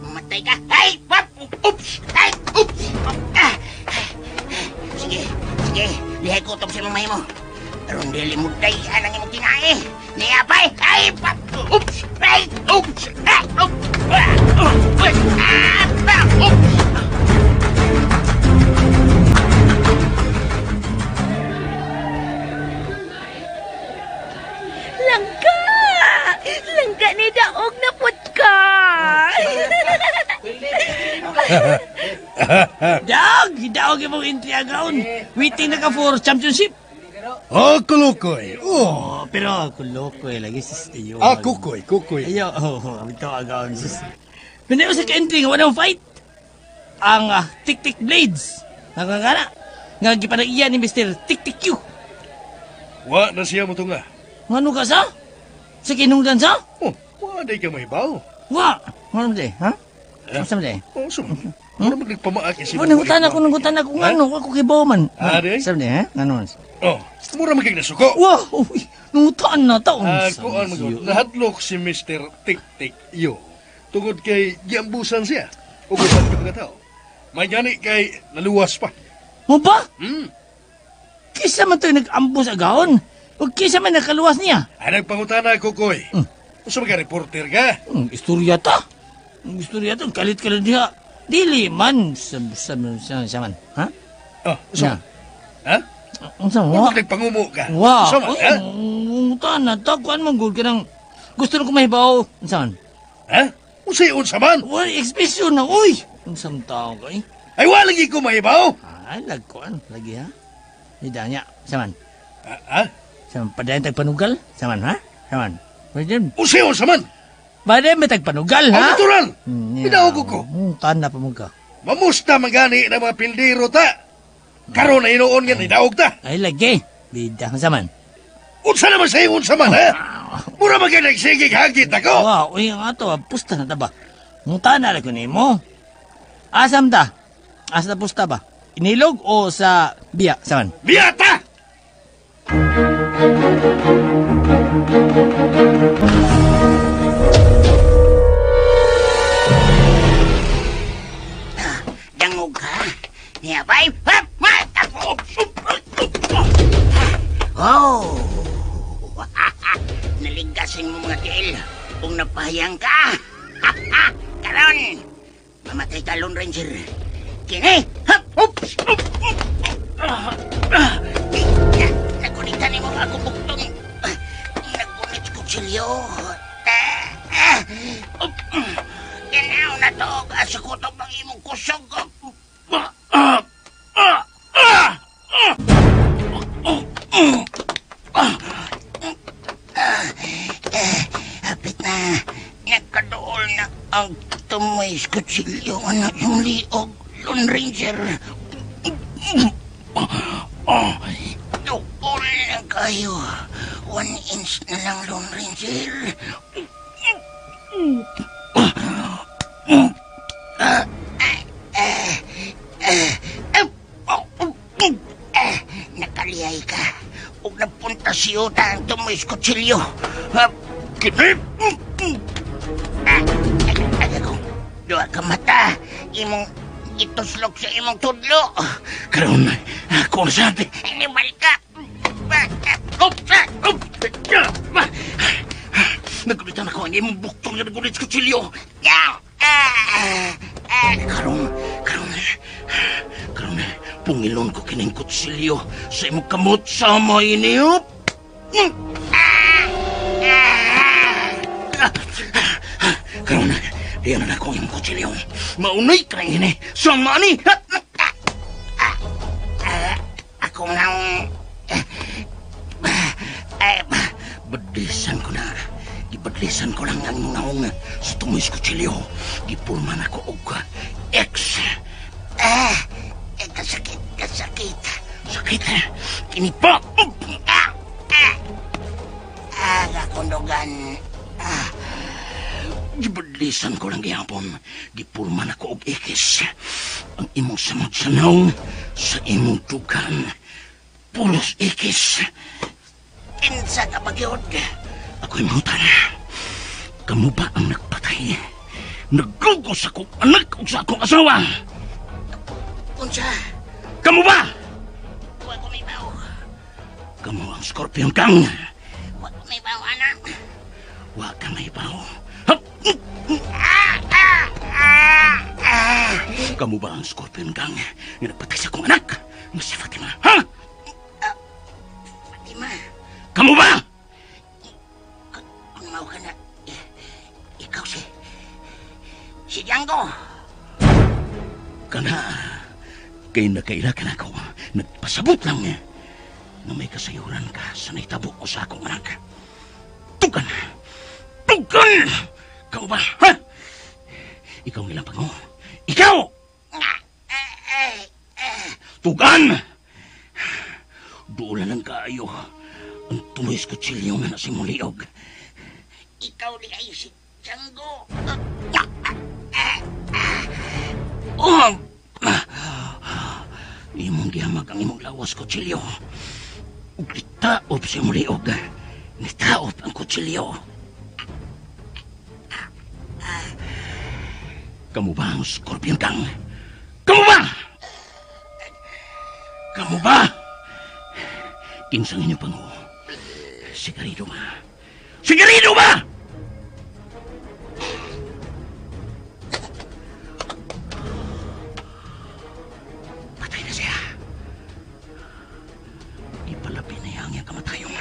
J: mamatay ka. Ay, pop!
G: Oops!
J: Ay! Oops! Ah. Sige, sige. Lihay ko itong si mamay mo. Aron dili mo dayan ang imong kinae. Niapay! Ay, pop!
G: Oops!
J: Ay!
G: Oops!
J: Ah! Oops! Ah! Ah! Ah!
G: Oops!
E: Langga! Langga ni daog na put ka!
H: Daog! Daog imong entry agaon. Waiting na ka for championship.
A: Oh, kulukoy.
H: Oh, pero kulukoy lagi sis. Iyo.
A: Ah, kukoy, kukoy.
H: Iyo, oh, bitaw agaon sis. Pinayo sa ka-entry nga walang fight. Ang Tik Tik Blades. Nagkakana. Nga gipanag-iya ni Mr. Tik Tik Q.
A: Wa na siya mo tunga.
H: Ngano ka sa? Sa kinungdan sa?
A: Oh, wa day ka mahibaw.
H: Wa. Ngano day, ha? Unsa man day?
A: Oh, sum. Mura magpamaak si.
H: Nangutan ako ngano ako kay man.
A: Ah, day?
H: Sa man, ha? Ngano man?
A: Oh, mura magig nasuko.
H: Wa, uy, nangutan na ta.
A: Ako ang magod. Nahadlok si Mr. Tik Tik Yo. Tungod kay giambusan siya. Ug uban ka mga tao. May gani kay naluwas pa.
H: Mo ba?
A: Hmm.
H: Kisa man to'y nag-ambos agahon. O kisa man nakaluwas niya.
A: Ay, nagpangutana ko, Koy. Usa mga reporter ka?
H: Istorya ta. Istorya ta. Kalit-kalit diha. Dili man. Sa man. Ha?
A: Oh, usa man. Ha?
H: Unsa mo?
A: Huwag nagpangumo ka.
H: Wa.
A: Usa man, ha?
H: Unta na. Takuan man, good ka nang... Gusto na ko mahibaw. Unsa man?
A: Ha? Unsay unsa man?
H: Wala, expression na, uy! Unsa man tao ka, eh?
A: Ay, wala lagi ko mahibaw.
H: Ay, lagkuan. Lagi, ha? Hindi niya. Saman.
A: Ha?
H: Saman, padayon tagpanugal? Saman, ha? Saman.
A: Unsay unsa man?
H: Padayon may tagpanugal, ha?
A: Ang natural! Pinahog ko.
H: Tan na pa mo ka.
A: Mamusta man gani ng mga pildero ta. Karon na inoon nga, nidaog ta.
H: Ay, lagi. Bida, saman.
A: Unsa naman sa'yo, unsa man, ha? Mura man kayo nagsigig hagit ako.
H: Wow, uy, ang ato, pusta na ta ba? Munta na rin ko nimo. Asam ta? Asa ta pusta ba? Inilog o sa biya, saman?
A: Biya ta!
J: Dangog ka? Niya, bye! Oh! Naligasin mo mga tiil kung napahayang ka. Karon, mamatay ka, Lone Ranger. Kini! Hop! Nagunitan mo ako buktong. Nagunit ko kutsilyo. Ganaw na to. Asa ko ito bang imong kusog. Hapit na. Nagkadool na ang tumoy kutsilyo anak yung liog, Lone Ranger. Dool na kayo. 1 inch na lang, Lone Ranger. Nakaliyay ka. Huwag napunta siyuta ang tumoy kutsilyo. Aga ko, duha ka mata. Imong ituslok sa imong tudlo.
G: Karon, ako na sabi.
J: Animal ka.
G: Nagulitan ako ang imong buktong na nagulit sa kutsilyo. Karon, karon, pungilon ko kining kutsilyo sa imong kamot sa may niyo. Karon diyan na ako ang imong kutsilyo. Maunay ka ini. Sama ni. Ako nang badlisan ko na. Gibadlisan ko lang ang imong naong sa tumoy sa kutsilyo. Gipurman ako og X. Kasakit, kasakit. Sakit. Kini pa. Kakundugan. Gibadlisan ko lang gihapon. Gipurman ako og X. Ang imong samad sa naong sa imong dugan. Pulos X. Kinsa ka pagyod? Ako'y mangutan. Kamu ba ang nagpatay? Naglugo sa akong anak o sa akong asawa?
J: Unsa?
G: Kamu ba?
J: Wa ko may baw.
G: Kamu ang Scorpion Kang.
J: Wa ko may baw, anak.
G: Wa ka may baw. Kamu ba ang Scorpion Gang nga nagpatay sa akong anak? Nga si Fatima, ha?
J: Fatima?
G: Kamu ba?
J: Kung mau ka na, ikaw si Django.
G: Kana, kay nakaila ka na ako. Nagpasabot lang na may kasayuran ka sa naitabo ko sa akong anak. Tugan! Tugan! Kamu ba, ha? Ikaw ang ilang pango. Ikaw! Tugan! Doon lang kaayo ang tumoy sa kutsilyo nga nasa imong liog.
J: Ikaw di ay si Django.
G: Oh! Imong gihamag ang imong lawas kutsilyo. Ug nitaob sa imong liog. Nitaob ang kutsilyo. Kamu ba ang Scorpion Gang? Kamu ba? Kamu ba? Kinsang inyong pango? Sigarido ba? Sigarido ba? Patay na siya. Ipalabi na niya ang iyang kamatayon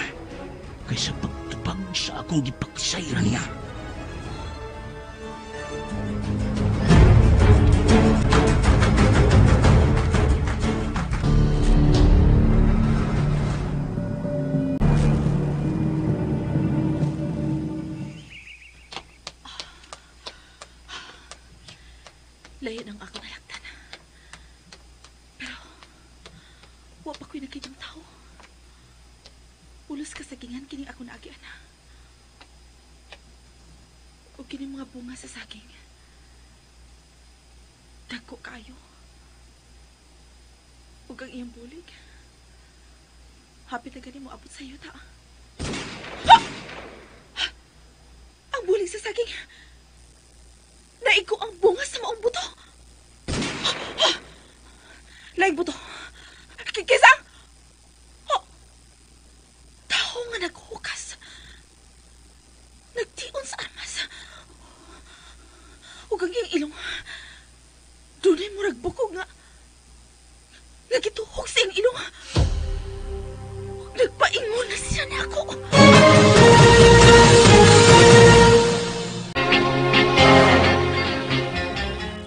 G: kaysa pagtubag sa akong gipaksayra niya.
F: Lain ang akong alaktan. Pero, wa pa ko'y nakitang tao. Ulos kasagingan kining ako naagian. O kining mga bunga sa saging. Dagko kayo. Ug ang iyang bulig. Hapit na gani mo abot sa iyo, ta. Ha! Ang bulig sa saging. Naigo ang bunga sa maong buto. Laing buto. Kisang! Oh! Tao nga naghukas. Nagtion sa armas. Ug ang iyang ilong. Dunay murag bukog nga. Nagituhog sa iyang ilong. Nagpaingon na siya nako.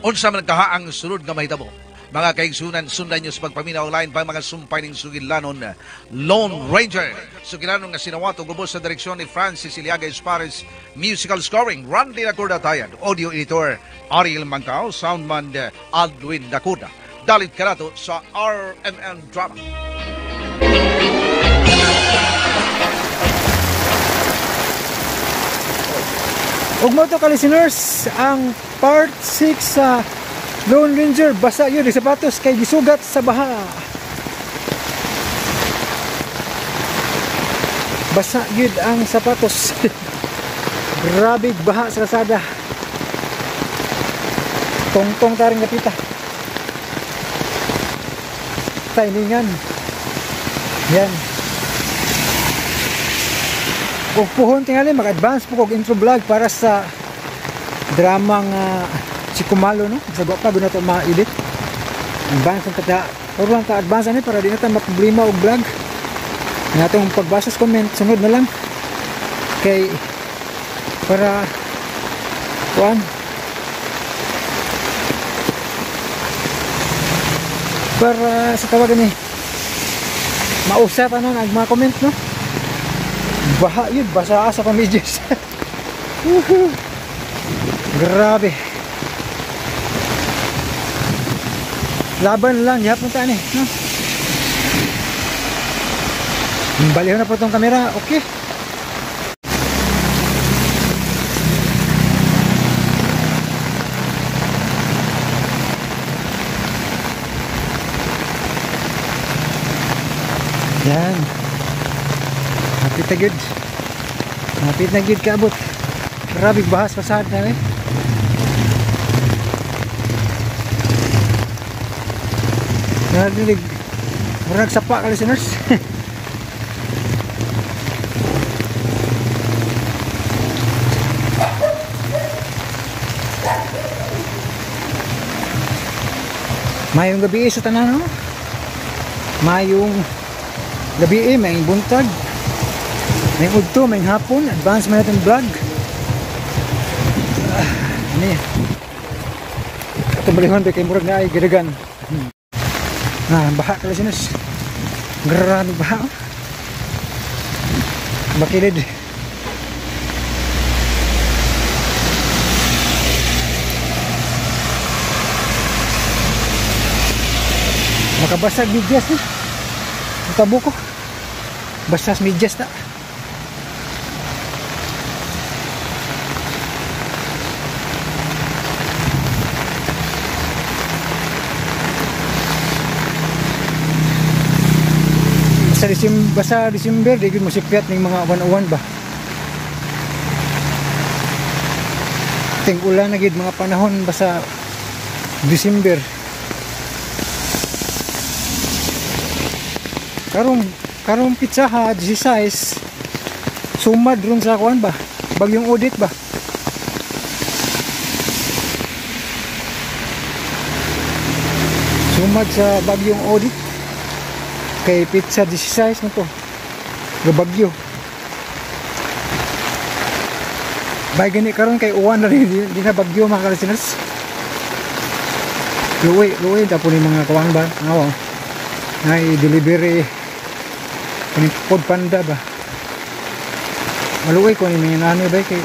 C: Unsa man kaha ang sunod nga mahitabo? Mga kaigsunan, sundan nyo sa pagpaminaw online pa mga sumpay ng sugilanon Lone Ranger. Sugilanon nga sinawato gubos sa direksyon ni Francis Iliaga Espares, musical scoring Randy Nacorda Tayad, audio editor Ariel Mangkao, soundman Aldwin Nacorda. Dalit kanato sa RMN Drama.
B: Ug mo to ka listeners, ang part 6 sa Lone Ranger, basa yun yung sapatos kay gisugat sa baha. Basa yun ang sapatos. Grabe baha sa kalsada. Tongtong taring napita. Tainingan. Yan. Ug puhon tingali mag-advance po kog intro vlog para sa dramang Chikumalo, no? Sa pa guna to ma-edit. Advance ang kata. Pero lang ta advance ani para di na ta maproblema og vlog. Nga atong pagbasa sa comment sunod na lang. Kay para Kuan. Para sa tawag ni mausa pa nun ang mga comment, no? Baha yun, basa sa pamidyas. Woohoo! Grabe. Laban lang, gihapon ta ni, no? Baliho na po itong kamera, okay. Yan. Hapit na gud. Hapit na gud kaabot. Grabe bahas pasad na eh. Narinig. Murag sapa ka listeners. Mayong gabi sa tanan, no? Mayong gabi, mayong buntag, mayong udto, mayong hapon. Advance man natin vlog. Ano yan? Itong balihon ba kay murag na ay gadagan. Baha ka listeners. Grabe baha. Makilid. Makabasag medyas eh. Ang tabo ko. Basas medyas na. Basta December, di mo sipyat ng mga 101 ba. Ting ulan na gid mga panahon basta December. Karong pitsaha 16 sumad ron sa kuan ba, bagyong audit ba. Sumad sa bagyong audit kay pizza 16 man to gabagyo. Bay gani karon kay uwan na rin, di na bagyo mga ka-listeners. Luwi tapo ni mga kuan ba, aw nay delivery kani Food Panda ba. Maluoy ko ni mga nanay ba kay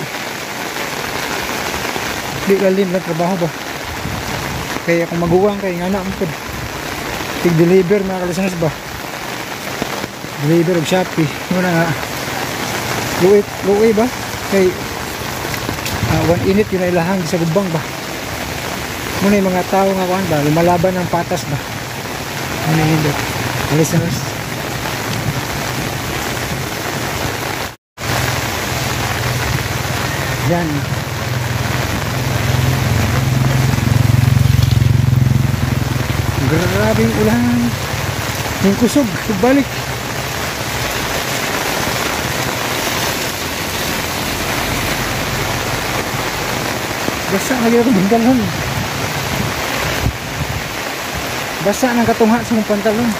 B: di lalim na trabaho ba. Kaya kung maguwang kay ngana mo pud tig deliver mga ka-listeners ba. Deliver og Shopee mo na nga. Luoy ba kay 1 init yun ay lahang sa gubang ba. Muna yung mga tao nga kuan ba lumalaban ng patas ba. Muna yun listeners. Yan. Grabing ulan. Yung kusog, balik. Basa na gid akong pantalon. Basa ng katungha sa mong pantalon.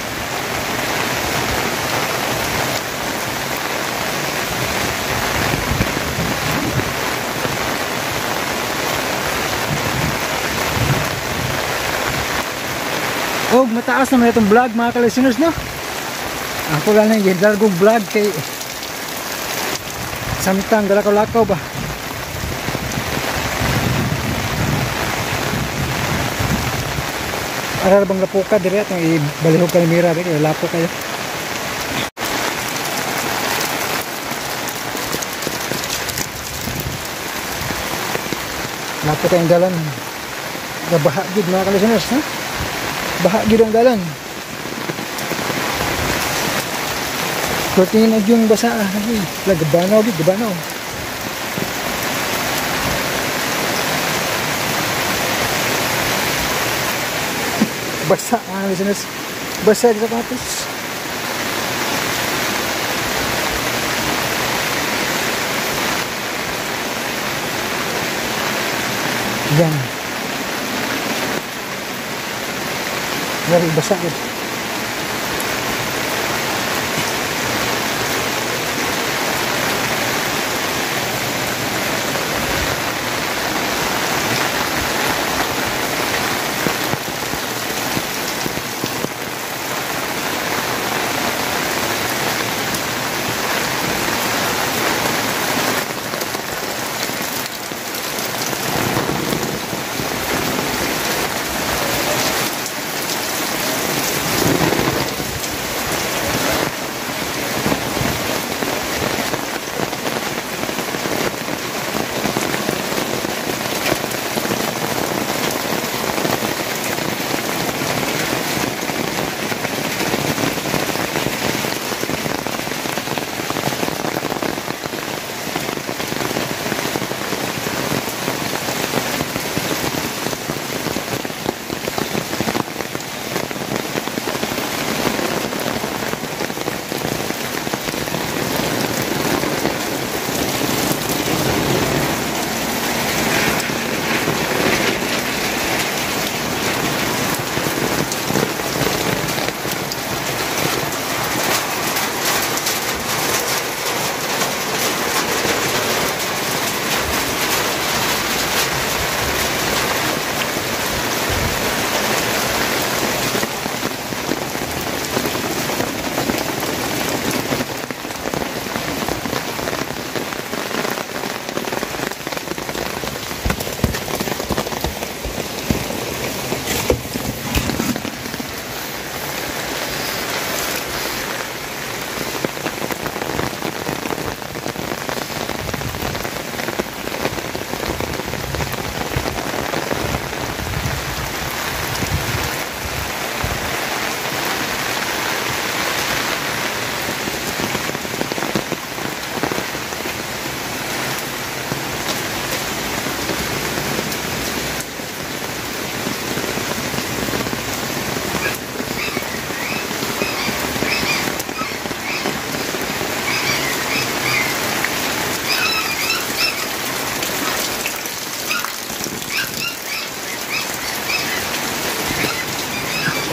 B: Oh, mataas naman itong vlog mga ka-listeners, no? Ako lang nang gidargong vlog kay samtang galakaw-lakaw ba. Arar bang lapuka dire atong ibalihog ka ni Mira kay lapo kayo. Lapo kayong dalan. Gabaha gid mga ka-listeners, ha? Baha gid ang dalan. Pero tingin na yung basa, gabanaw gid, gabanaw. Basa mga listeners, basa sa sapatos. Yan. Grabe, basa gid.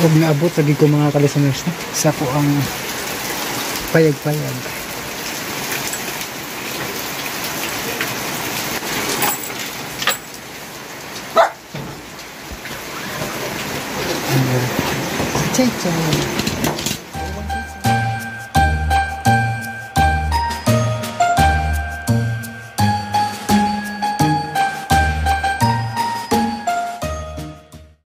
B: Ug naabot lagi ko mga ka-listeners, no? Sa ko ang payag-payag. Chay chay.